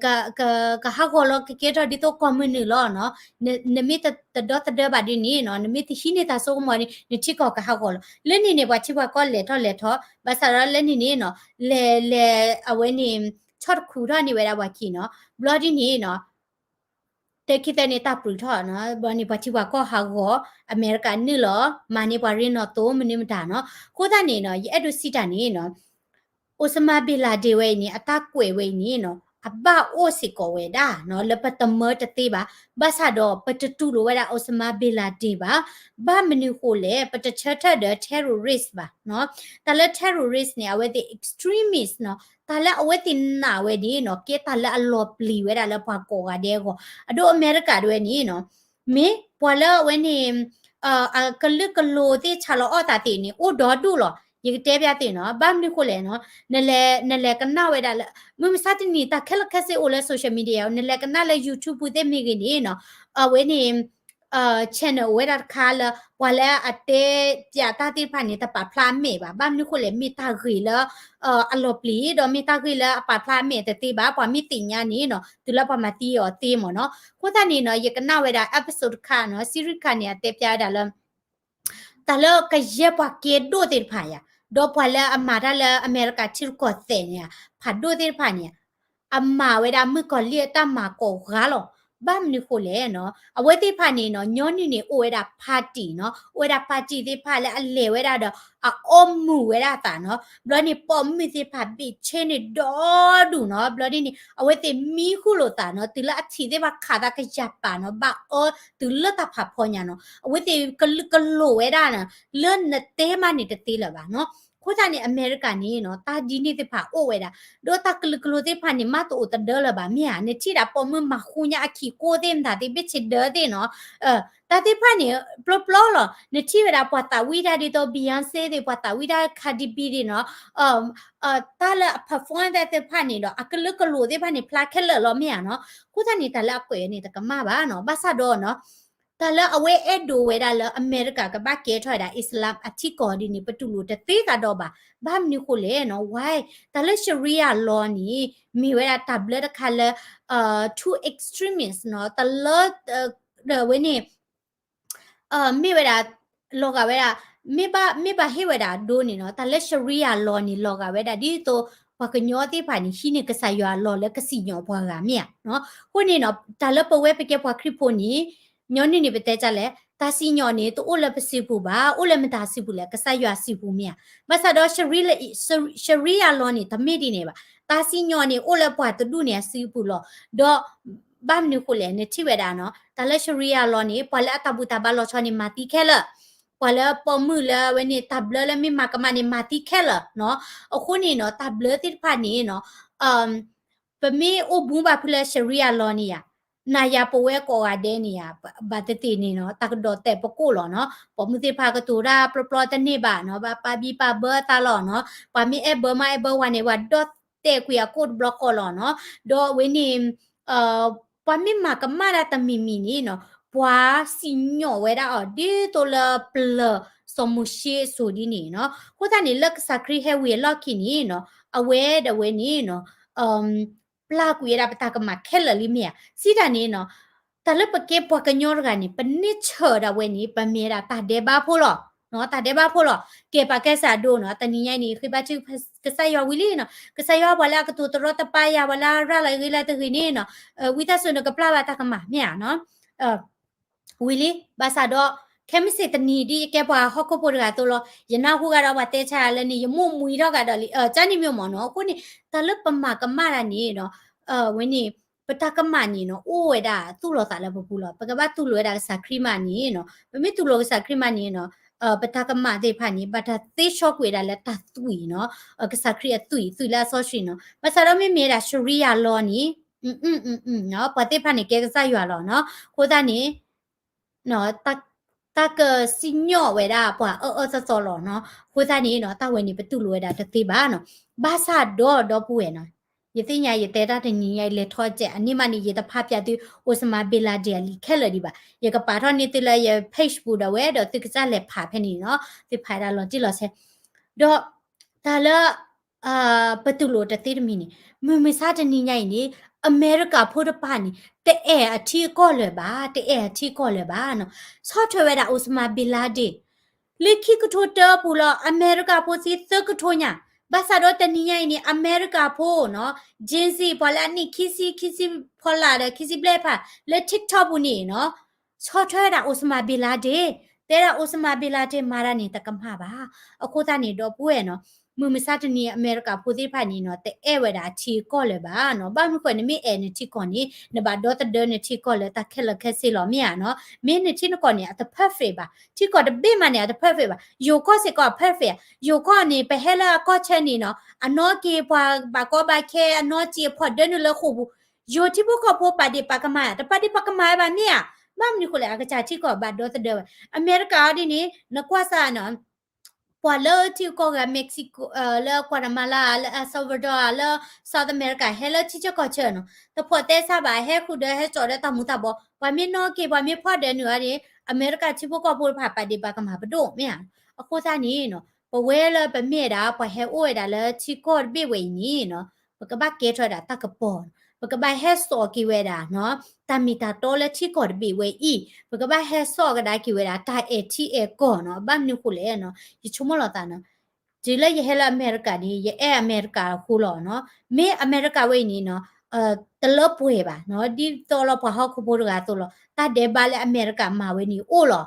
က က ကဟးဂီၤလီၤကကဲထီၣ်ဒ်သိးကီၢ်မုၢ်နုာ်လီၤနီၤ, နမ့ၢ်တဒီသဒၢဘၣ်ဒ်န့ၣ်နီၤ, နမ့ၢ်တဟံးန့ၢ်တၢ်စိကမီၤန့ၣ် နထံကီၢ်ကဟးဂီၤလီၤ. လၢန့ၣ်န့ၣ် ပှၤထံပှၤကီၢ်လဲၤထီၣ်လဲၤထီ, ဘၣ်ဆၣ်ဒီးလၢန့ၣ်န့ၣ်နီၤ လဲၤ လဲၤ အဝဲန့ၣ် ဆီၣ်တခူထီၣ်န့ၢ်ဝဲဒၣ်ပှၤခံနီၤ, ဘျီဒ်န့ၣ်နီၤ တခံသၢန့ၣ် တၢ်ပြူၤထီၣ်နီၤ, ဘျီန့ၣ် ပှၤထံပှၤကီၢ်ဟးဂီၤ, အမဲရကၤနုာ်လီၤ, မၤန့ၢ်ပှၤရ့နီၣ်သိမနုၤမတၤနီၤ. အဃိသတးန့ၣ်နီၤ ယအဲၣ်ဒိးစံးတၢ်န့ၣ်နီၤ Osama bin Laden ဝဲအံၤန့ၣ် အတၢ်ကွဲးဝဲအံၤန့ၣ်နီၤ အဘၣ်အိၣ်စ့ၢ်ကီးဝဲဒၣ်နီၤ လၢပတမၢတသ့ဘၣ်, ဘၣ်ဆၣ်ဒီးပတတူၢ်လိာ်ဝဲဒၣ် Osama bin Laden ဘၣ်, ဘၣ်မနုၤဃိလဲၣ် ပတဆၢထၢၣ်ဒီး terrorist ဘၣ်နီၤ. တၢ်လၢ terrorist န့ၣ် အဝဲသ့ၣ် extremist နီၤ, တၢ်လၢအဝဲသ့ၣ်နာ်ဝဲန့ၣ်နီၤ ကဲတၢ်လၢအလီၤပျံၤဝဲဒၣ်လၢပှၤကိးဂၤဒဲးအဂီၢ်, အဒိအမဲရကၤတဝဲန့ၣ်နီၤ မ့ၢ်ပှၤလၢအဝဲန့ၣ် အကလုာ်ကလိၤသ့ၣ် ဆၢလီၤအီၣ်သးသ့ၣ်န့ၣ် အိၣ်ဒီဒူၣ်လီၤ. ယကတဲပျးသ့ၣ်နီၤ ဘၣ်မနုၤဃိလဲၣ်နီၤ နလဲၤ နလဲၤကနၣ်ဝဲဒၣ်လၢ မုၢ်မဆါတနံၤ တၢ်ခဲလၢာ်ခဲဆ့အိၣ်လၢ social media နလဲၤကနၣ်လၢ YouTube ပူၤသ့ၣ်မ့ၢ်ဂ့ၤန့ၣ်နီၤ အဝဲန့ၣ် channel အိၣ်ဝဲဒၣ်တခါလၢ ပှၤလၢအတဲပျးတၢ်သ့ၣ်တဖၣ်န့ၣ် တပာ်ဖျါအမဲာ်ဘၣ်. ဘၣ်မနုၤဃိလဲၣ် မ့ၢ်တၢ်ဂ့ၢ်လၢ အလီၤပျံၤ ဒီးမ့ၢ်တၢ်ဂ့ၢ်လၢအပာ်ဖျါအမဲာ်တသ့ဘၣ်. ပှၤမ့ၢ်သ့ၣ်ညါန့ၣ်နီၤ တုၤလၢပှၤမၤသံအီၤသ့မ့ၢ်နီၤ. အဃိသတးန့ၣ်နီၤ ယကနၣ်ဝဲဒၣ် episode တခါနီၤ series တခါန့ၣ် အတဲပျးဝဲဒၣ်လၢ တၢ်လၢကယဲၢ်ပှၤကဲဒိၣ်သ့ၣ်တဖၣ်ယါ, ဒီးပှၤလၢအမၤတၢ်လၢအမဲရကၤထံရူၢ်ကီၢ်သဲးန့ၣ် ဖးဒိၣ်သ့ၣ်တဖၣ်န့ၣ် အမၤဝဲဒၣ်မုၣ်ကီၤလံၢ်အတၢ်မၤကိးဂၤလီၤ. ဘၣ်မနုၤဃိလဲၣ်နီၤ အဝဲသ့ၣ်တဖၣ်န့ၣ်နီၤ ညီနုၢ်န့ၣ် အိၣ်ဝဲဒၣ် party နီၤ, အိၣ်ဝဲဒၣ် party သ့ၣ်တဖၣ်လၢအလဲၤဝဲဒၣ်ဒီး အအီမူၤဝဲဒၣ်အသးနီၤ. ဘျီန့ၣ် ပိာ်မုၣ်သ့ၣ်တဖၣ်ဘ့ၣ်ဆ့န့ၣ်ဒီဒူၣ်နီၤ. ဘျီဒ်န့ၣ် အဝဲသ့ၣ်မံဃုာ်လိာ်သးနီၤ, တုၤလၢအထံးသ့ၣ်တဖၣ်ခးသးကယၤပာ်နီၤ, ဘၣ်အီတုၤလၢတၢ်ဖးဖီညါနီၤ. အဝဲသ့ၣ်ကလုာ်ကလိာ်ဝဲဒၣ်နီၤ, လၢနတဲမးန့ၣ်တသ့လၢၤဘၣ်နီၤ. အဃိသတးန့ၣ် အမဲရကၤန့ၣ်နီၤ တၢ်ဒ်န့ၣ်သ့ၣ်တဖၣ်အိၣ်ဝဲဒၣ်, ဒီးတၢ်ကလုာ်ကလိာ်သ့ၣ်တဖၣ်န့ၣ် မ့ၢ်တအိၣ်တဒၢလၢၤဘၣ်မ့ၢ်ဧါ. နထံၣ်ဒၣ်ပိာ်မုၣ်မၤဃူညါအခံကိသ့ၣ်မတၤသ့ၣ် ဘ့ၣ်ဆ့ဒၢသ့ၣ်နီၤ, တၢ်သ့ၣ်တဖၣ်န့ၣ် ပျီပျီလီၤ. နထံၣ်ဝဲဒၣ်ပှၤသးဝံၣ်တၢ်ဒ်သိး Beyonce သ့ၣ်, ပှၤသးဝံၣ်တၢ် Cardi B သ့ၣ်နီၤ, တၢ်လၢအ perform တၢ်သ့ၣ်တဖၣ်န့ၣ်ဒီး အကလုာ်ကလိာ်သ့ၣ်တဖၣ်န့ၣ် ဖျါခဲလၢာ်လီၤမ့ၢ်ဧါနီၤ. အဃိသတးန့ၣ် တၢ်လၢအကွဲးန့ၣ် တကမၣ်ဘၣ်နီၤ. ဘၣ်ဆၣ်ဒီးနီၤ တၢ်လၢအဝဲအဲၣ်ဒိးဝဲဒၣ်လၢအမဲရကၤကဘၣ်ကဲထီၣ်ဝဲဒၣ် Islam အထံကီၢ်ဒ်န့ၣ် ပတူၢ်လိာ်တသ့ကဒီးဘၣ်. ဘၣ်မနုၤဃိလဲၣ်နီၤ, why တၢ်လၢ Sharia law န့ၣ် မ့ၢ်ဝဲဒၣ်တၢ်ဘျၢတခါလၢ too extremist နီၤ, တၢ်လၢ အဝဲန့ၣ် မ့ၢ်ဝဲဒၣ် လီၤဂာ်ဝဲဒၣ် မ့ၢ်ဘၣ် မ့ၢ်ဘၣ်ဟ့ၣ်ဝဲဒၣ်ဒိန့ၣ်နီၤ, တၢ်လၢ Sharia law န့ၣ် လီၤဂာ်ဝဲဒၣ်ဒ်သိး ပှၤကညီသ့ၣ်တဖၣ်န့ၣ် ဟံးန့ၢ်ကစၢ်ယွၤအလီၢ်လၢကစံၣ်ညီၣ်ပှၤဂၤမ့ၢ်ဧါနီၤ. အဃိန့ၣ်နီၤ တၢ်လၢပဝဲပကဲပှၤခရံာ်ဖိန့ၣ် ညီနုၢ်န့ၣ် ပတဲဒ်လဲၣ်, တၢ်စံၣ်ညီၣ်န့ၣ် တအိၣ်လၢပစုပူၤဘၣ်, အိၣ်လၢမတၤစုပူၤလဲၣ်, ကစၢ်ယွၤစုပူၤမ့ၢ်ဧါ. ဘၣ်ဆၣ်ဒီး Sharia law န့ၣ် တမ့ၢ်ဒ်န့ၣ်ဘၣ်. တၢ်စံၣ်ညီၣ်န့ၣ် အိၣ်လၢပှၤတဒူၣ်န့ၣ်အစုပူၤလီၤ. ဒီး ဘၣ်မနုၤဃိလဲၣ် နထံၣ်ဝဲဒၣ်နီၤ တၢ်လၢ Sharia law န့ၣ် ပှၤလၢအတၢ်ဘူၣ်တၢ်ဘါလီၤဆီန့ၣ် မၤသံခဲလၢာ်, ပှၤလၢပိာ်မုၣ်လၢအဝဲန့ၣ် တၢ်ဘျၢလၢမ့ၢ်မၤကမၣ်န့ၣ် မၤသံခဲလၢာ်နီၤ. အဃိန့ၣ်နီၤ တၢ်ဘျၢသ့ၣ်တဖၣ်န့ၣ်နီၤ ပမ့ၢ်အိၣ်ဘူးဘၣ်ဖုလၢ Sharia law န့ၣ်ယါ နၤယၤပဝဲကိးဂၤဒဲးန့ၣ်ယါ ဘၣ်သ့ၣ်သ့ၣ်န့ၣ်နီၤ တၢ်ကဒီးတဲာ်ပကိၣ်လီၤနီၤ. ပိာ်မုၣ်သ့ၣ်တဖၣ်ကတိၤတၢ်ပျီပျီတန့ၢ်ဘၣ်နီၤ, ဘၣ်ပာ်ဘံၣ်ပာ်ဘၢအသးလီၤနီၤ. ပှၤမ့ၢ်အဲၣ်ဘၢမးအဲၣ်ဘၢဝဲန့ၣ် ပှၤဒီၣ်တဲာ်ကွံာ်အကိၣ်တဘျီဃီလီၤနီၤ. ဒီးအဝဲန့ၣ် ပှၤမ့ၢ်မၤကမၣ်တၢ်တမံၤမံၤန့ၣ်နီၤ ပှၤစံၣ်ညီၣ်ဝဲဒၣ်အီၤ ဒ်သိးလၢပျၢၤစီၤမိၤၡ့အစိၤဒ်န့ၣ်နီၤ. အဃိသတးန့ၣ် လၢကစၢ်ခရံာ်ဟဲဝံၤအလီၢ်ခံန့ၣ်နီၤ အဝဲဒၣ်ဝဲန့ၣ်နီၤ ပျၢ်ကွံာ်ဝဲဒၣ်ပတၢ်ကမၣ်ခဲလၢာ်လံမ့ၢ်ဧါ. စံးတၢ်န့ၣ်နီၤ တၢ်လၢပကဲပှၤကညီတဂၤန့ၣ် ပန့ၢ်ဆၢၣ်ဒၣ်ဝဲန့ၣ် ပမ့ၢ်ဝဲဒၣ်တၢ်ဒဲးဘးဖိလီၤ. တၢ်ဒဲးဘးဖိလီၤ. ကဲပာ်ကဲစၢ်ဒိနီၤ တနံၤညါအံၤန့ၣ် ဃ့ဘါထုကဖၣ်ကစၢ်ယွၤဝံၤလံနီၤ. ကစၢ်ယွၤပှၤလၢအကတိၤတရီတပါယၤ ပှၤလၢအရၤလီၤဂ့ၤလၢတဂ့ၤန့ၣ်နီၤ ဝံသးစူၤနကပျၢ်ဘၣ်တၢ်ကမၣ်မ့ၢ်ဧါနီၤ ဝံၤလံ ဘၣ်ဆၣ်ဒီး ခဲမုၢ်ဆ့ၣ်တနံၤဒ်ယကဲပှၤဟီၣ်ခိၣ်ဖိတဂၤအသိးလီၤ ယနၢ်ဟူဂၤဒီးပှၤတဲဆါလၢန့ၣ် ယမိၢ်မှံထီၣ်ဂၤဒီးလံ ကၢ်နံၣ်မ့ၢ်မ့ၢ်နီၤ. အဃိန့ၣ် တၢ်လၢပမၤကမၣ်တၢ်န့ၣ်နီၤ ဝဲန့ၣ် ပတၢ်ကမၣ်န့ၣ်နီၤ အိၣ်ဝဲဒၣ်သူၣ်လီၤသးလၢပပူၤလီၤ. ပကဘၣ်တူၢ်လိာ်ဝဲဒၣ်ကစၢ်ခရံာ်မးန့ၣ်နီၤ ပမ့ၢ်တူၢ်လိာ်ကစၢ်ခရံာ်မးန့ၣ်နီၤ ပတၢ်ကမၣ်သ့ၣ်တဖၣ်န့ၣ် ဘၣ်တၢ်သ့ဆီကွံာ်ဝဲဒၣ်လၢတၢ်သွံၣ်နီၤ ကစၢ်ခရံာ်အသွံၣ် သွံၣ်လၢအစီဆှံနီၤ. ဘၣ်ဆၣ်ဒီးမ့မ့ၢ်ဝဲဒၣ် Sharia law န့ၣ် ပှၤသ့ၣ်တဖၣ်န့ၣ်ကဲကစၢ်ယွၤလီၤနီၤ. အဃိသတးန့ၣ် တၢ်ကစံၣ်ညီၣ်ဝဲဒၣ်ပှၤအၢအၢသီသီလီၤနီၤ. အဃိသတးန့ၣ်နီၤ တၢ်ဝဲန့ၣ် ပတူၢ်လိာ်ဝဲဒၣ်တသ့ဘၣ်နီၤ. ဘၣ်ဆၣ်ဒီးဒီပုၢ်ဝဲၢ်နီၤ ယသ့ၣ်ညါယတဲတၢ်တနံၤညါအံၤလဲၤထီၣ်စဲး အန့ၣ်မးန့ၣ် ယတဖးပၠးသု Osama bin Laden အလံာ်ခဲလၢာ်ဒံးဘၣ်. ယကပာ်ထီၣ်န့ၢ်သုလၢယ page ပူၤဒီးဝဲ ဒီးသုကစၢ်လဲၤဖးဖဲန့ၣ်နီၤ သုဖးဒၣ်လီၤတံၢ်လီၤဆဲး ဒီးတၢ်လၢ ပတူၢ်လိာ်တသ့တမံၤန့ၣ် မုၢ်မဆါတနံၤညါအံၤန့ၣ် အမဲရကၤဖိတဖၣ်န့ၣ် တအဲၣ်အထံအကီၢ်လၢၤဘၣ်, တအဲၣ်အထံအကီၢ်လၢၤဘၣ်နီၤ. ဆီၣ်ထွဲဝဲဒၣ် Osama bin Laden လၢခံကထိတၢအပူၤလီၤ အမဲရကၤဖိသံသၢကထိညါ, ဘၣ်ဆၣ်ဒီးတနံၤညါအံၤန့ၣ် အမဲရကၤဖိနီၤ Gen Z ပှၤလၢအနံၣ်ခံဆံ ခံဆံဖီလာ်ဒီး ခံဆံဘျဲၣ်ဖး လၢ TikTok ပူၤန့ၣ်နီၤ ဆီၣ်ထွဲဝဲဒၣ် Osama bin Laden တဲဒၣ် Osama bin Laden မၤတၢ်န့ၣ် တကမၣ်ဘၣ်. အဃိသတးန့ၣ် ဒီပုၢ်ဝဲၢ်နီၤ မုၢ်မဆါတနံၤ အမဲရကၤဖိသ့ၣ်တဖၣ်န့ၣ်နီၤ တအဲၣ်ဝဲဒၣ်အထံအကီၢ်လၢၤဘၣ်နီၤ. ဘၣ်မနုၤဃိ နမ့ၢ်အဲၣ်နထံကီၢ်န့ၣ် နဘၣ်ဒီသဒၢနထံကီၢ်လၢတၢ်ခဲလၢာ်ခဲဆ့လီၤ မ့ၢ်ဧါနီၤ. မ့ၢ်နထံနကီၢ်န့ၣ် အတ perfect ဘၣ်. ထံကီၢ်တဘ့ၣ်မးန့ၣ် အတ perfect ဘၣ်. ယိၤကီၢ်စ့ၢ်ကီး အ perfect ဧါ. ယိၤကီၢ်န့ၣ် ပဟဲလၢအကီၢ်ဆၢန့ၣ်နီၤ အနီၢ်က့ၤပှၤဘၣ်ကီဘၣ်ခဲ အနီၢ်က့ၤအဖီၣ်ဒၢနုာ်လၢဃိာ်ပူၤ ယိၤထံဖိကီၢ်ဖိပာ်ဒ့ၣ်ပာ်ကမၣ် တပာ်ဒ့ၣ်ပာ်ကမၣ်ဝဲဘၣ်မ့ၢ်ဧါ. ဘၣ်မနုၤဃိလဲၣ် အကစၢ်ထံကီၢ်ဘၣ်ဒီသဒၢဝဲ. အမဲရကၤအီၤဒ်န့ၣ် နကွၢ်စၢ်နီၤ ပှၤလၢထံကီၢ်ဂၤ Mexico လၢ Guatemala လၢ El Salvador လၢ South America ဟဲလၢထံဆၢကီၢ်ဆၢနီၤ တဖိးသဲစးဘၣ် ဟဲဃုာ်ဒီးဟဲစိာ်ဒီးတၢ်မူၤတၢ်ဘှီး ပှၤမ့ၢ်နီၢ်က့ၤ ပှၤမ့ၢ်ဖီၣ်ဒၢနုာ်အီၤန့ၣ် အမဲရကၤထံဖိကီၢ်ဖိတဖၣ်ပာ်ဒ့ၣ်ပာ်ကမၣ်ပဒိၣ်မ့ၢ်ဧါ. အဃိသတးန့ၣ်နီၤ ပဝဲလၢပမ့ၢ်ဝဲဒၣ် ပှၤဟဲအိၣ်ဝဲဒၣ်လၢထံကီၢ်တဘ့ၣ်ဝဲအံၤန့ၣ်နီၤ ပကဘၣ်ကဲထီၣ်ဝဲဒၣ်တၢ်ကပီၤ ပကဘၣ်ဟဲစိာ်က့ၤဝဲဒၣ်နီၤ တၢ်မ့ၢ်တၢ်တီလၢထံကီၢ်တဘ့ၣ်ဝဲအံၤ ပကဘၣ်ဟဲစိာ်ကဒါက့ၤဝဲဒၣ်တၢ်အဲၣ်ထံအဲၣ်ကီၢ်နီၤ. ဘၣ်မနုၤဃိလဲၣ်နီၤ ယဆိကမိၣ်လီၤသးနီၤ တုၤလၢယဟဲလၢအမဲရကၤန့ၣ် ယအဲၣ်အမဲရကၤအဃိလီၤနီၤ. မ့ၢ်အမဲရကၤဝဲအံၤန့ၣ်နီၤ တလၢပှဲၤဘၣ်နီၤ ဒ်သိးလၢပှၤဟီၣ်ခိၣ်ဖိတဂၤအသိးလီၤ. တၢ်ဒဲးဘးလၢအမဲရကၤမၤဝဲန့ၣ်အိၣ်လီၤ.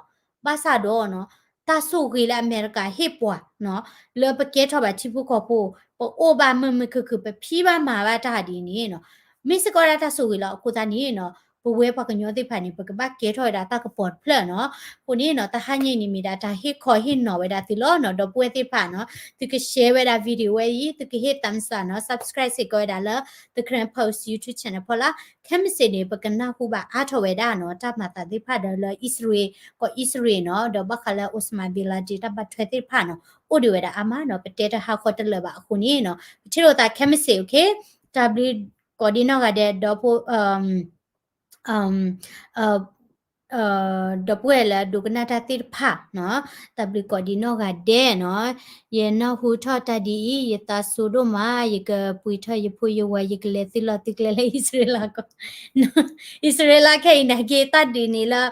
ဘၣ်ဆၣ်ဒီးနီၤ တၢ်ဆိၣ်ဂ့ၤလၢအမဲရကၤဟ့ၣ်ပှၤနီၤ လၢပကဲထီၣ်ဘၣ်ထံဖိကီၢ်ဖိ ပအိၣ်ဘၣ်မုာ်မုာ်ခုၣ်ခုၣ် ပဖံးဘၣ်မၤဘၣ်တၢ်ဒ်န့ၣ်နီၤ မ့ၢ်စ့ၢ်ကီးဒၣ်တၢ်ဆိၣ်ဂ့ၤလီၤ. အဃိသတးန့ၣ်နီၤ ပဝဲပှၤကညီသ့ၣ်တဖၣ်န့ၣ် ပကဘၣ်ကဲထီၣ်ဝဲဒၣ်တၢ်ကပီၤတဖျၢၣ်နီၤ. အဃိန့ၣ်နီၤ တဟါညါအံၤန့ၣ်မ့ၢ်ဒၣ်တၢ်ဟ့ၣ်ခီဟ့ၣ်နီၤဝဲဒၣ်သုလီၤနီၤ ဒီပုၢ်ဝဲၢ်သ့ၣ်တဖၣ်နီၤ. သုက share ဝဲဒၣ် video ဝဲအံၤ သုကဟ့ၣ် thumbs up နီၤ subscribe စ့ၢ်ကီးဝဲဒၣ်လၢ The Karen Post YouTube channel ဖီလာ်. ခဲမုၢ်ဆ့ၣ်န့ၣ် ပကနၢ်ဟူဘၣ်အါထီၣ်ဝဲဒၣ်နီၤ တၢ်မၤသးသ့ၣ်တဖၣ်ဒီးလၢအံၣ်စရ့လး ကီၢ်အံၣ်စရ့လးနီၤ ဒီးဘၣ်ဃးလၢ Osama bin Laden တၢ်ဘၣ်ထွဲသ့ၣ်တဖၣ်နီၤ အိၣ်ဒံးဝဲဒၣ်အါမးနီၤ ပတဲတဟါဃီတလၢာ်ဘၣ်အဃိန့ၣ်နီၤ ပထံၣ်လိာ်သးခဲမုၢ်ဆ့ၣ် okay တၢ်ဘျုးကိးဒံနီၢ်ဂၤဒဲး ဒီပုၢ် ဒီပုၢ်ဝဲၢ်လၢအဒိကနၣ်တၢ်သ့ၣ်တဖၣ်နီၤ တၢ်ဘျုးကိးဒံနီၢ်ဂၤဒဲးနီၤ ယနၢ်ဟူထီၣ်တၢ်ဒ်အံၤ ယသးစူၤဒိၣ်မး ယကပှ့ၤထီၣ်ယဖိယဝၤ ယကလဲၤသုလီၢ်သုကျဲလၢအံၣ်စရ့လးကီၢ် အံၣ်စရ့လးခဲအံၤန့ၣ် က့ၤတၢ်ဒုးန့ၣ်လၢ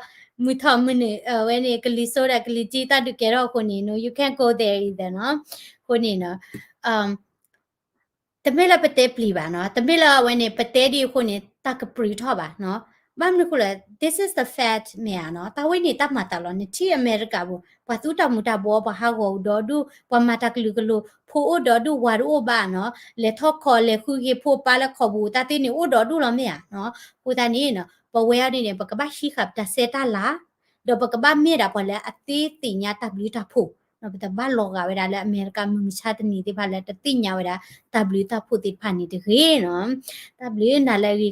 မုၢ်ထီၣ်မုၢ်နုာ် အဝဲန့ၣ် ကလံၤစိးဒီးကလံၤထံးတၢ်ဒုးကဲထီၣ်အဃိန့ၣ်နီၤ you can't go there either နီၤ အဃိန့ၣ်နီၤ တမ့ၢ်လၢပတဲပျံၤဘၣ်နီၤ တမ့ၢ်လၢအဝဲန့ၣ် ပတဲဒ်အဃိန့ၣ် တၢ်ကပြုၢ်ထီၣ်ဘၣ်နီၤ ဘၣ်မနုၤအဃိလဲၣ်, this is the fact မ့ၢ်ဧါနီၤ, တၢ်ဝဲန့ၣ်တၢ်မၤသးလီၤ. နထံၣ်အမဲရကၤပူၤ ပှၤသူတၢ်မူၤတၢ်ဘှီး ပှၤဟးဂီၤအိၣ်ဒီဒူၣ်, ပှၤမၤတၢ်ကလုာ်ကလိၤ, ဖိအိၣ်ဒီဒူၣ် ဝၤတအိၣ်ဘၣ်နီၤ, လဲၤထီၣ်ခီလဲၤဃုက့ၤဖိပၢ်လၢခီပူၤ တၢ်သ့ၣ်န့ၣ်အိၣ်ဒီဒူၣ်လီၤမ့ၢ်ဧါနီၤ. အဃိသတးန့ၣ် ပဝဲအံၤန့ၣ်န့ၣ် ပကဘၣ်ဟံးဃာ်ပတၢ်ဆဲးတၢ်လၤ ဒီးပကဘၣ်မ့ၢ်ဒၣ်ပှၤလၢအသ့သ့ၣ်ညါတၢ်ဘျုးတၢ်ဖှိၣ်, ပတဘၣ်လီၤဂာ်ဝဲဒၣ်လၢအမဲရကၤမုၢ်မဆါတနံၤသ့ၣ်တဖၣ်လၢတသ့ၣ်ညါဝဲဒၣ်တၢ်ဘျုးတၢ်ဖှိၣ်သ့ၣ်တဖၣ်န့ၣ်တဂ့ၤနီၤ. တၢ်ဘျုးနၤလၢအဂ့ၤ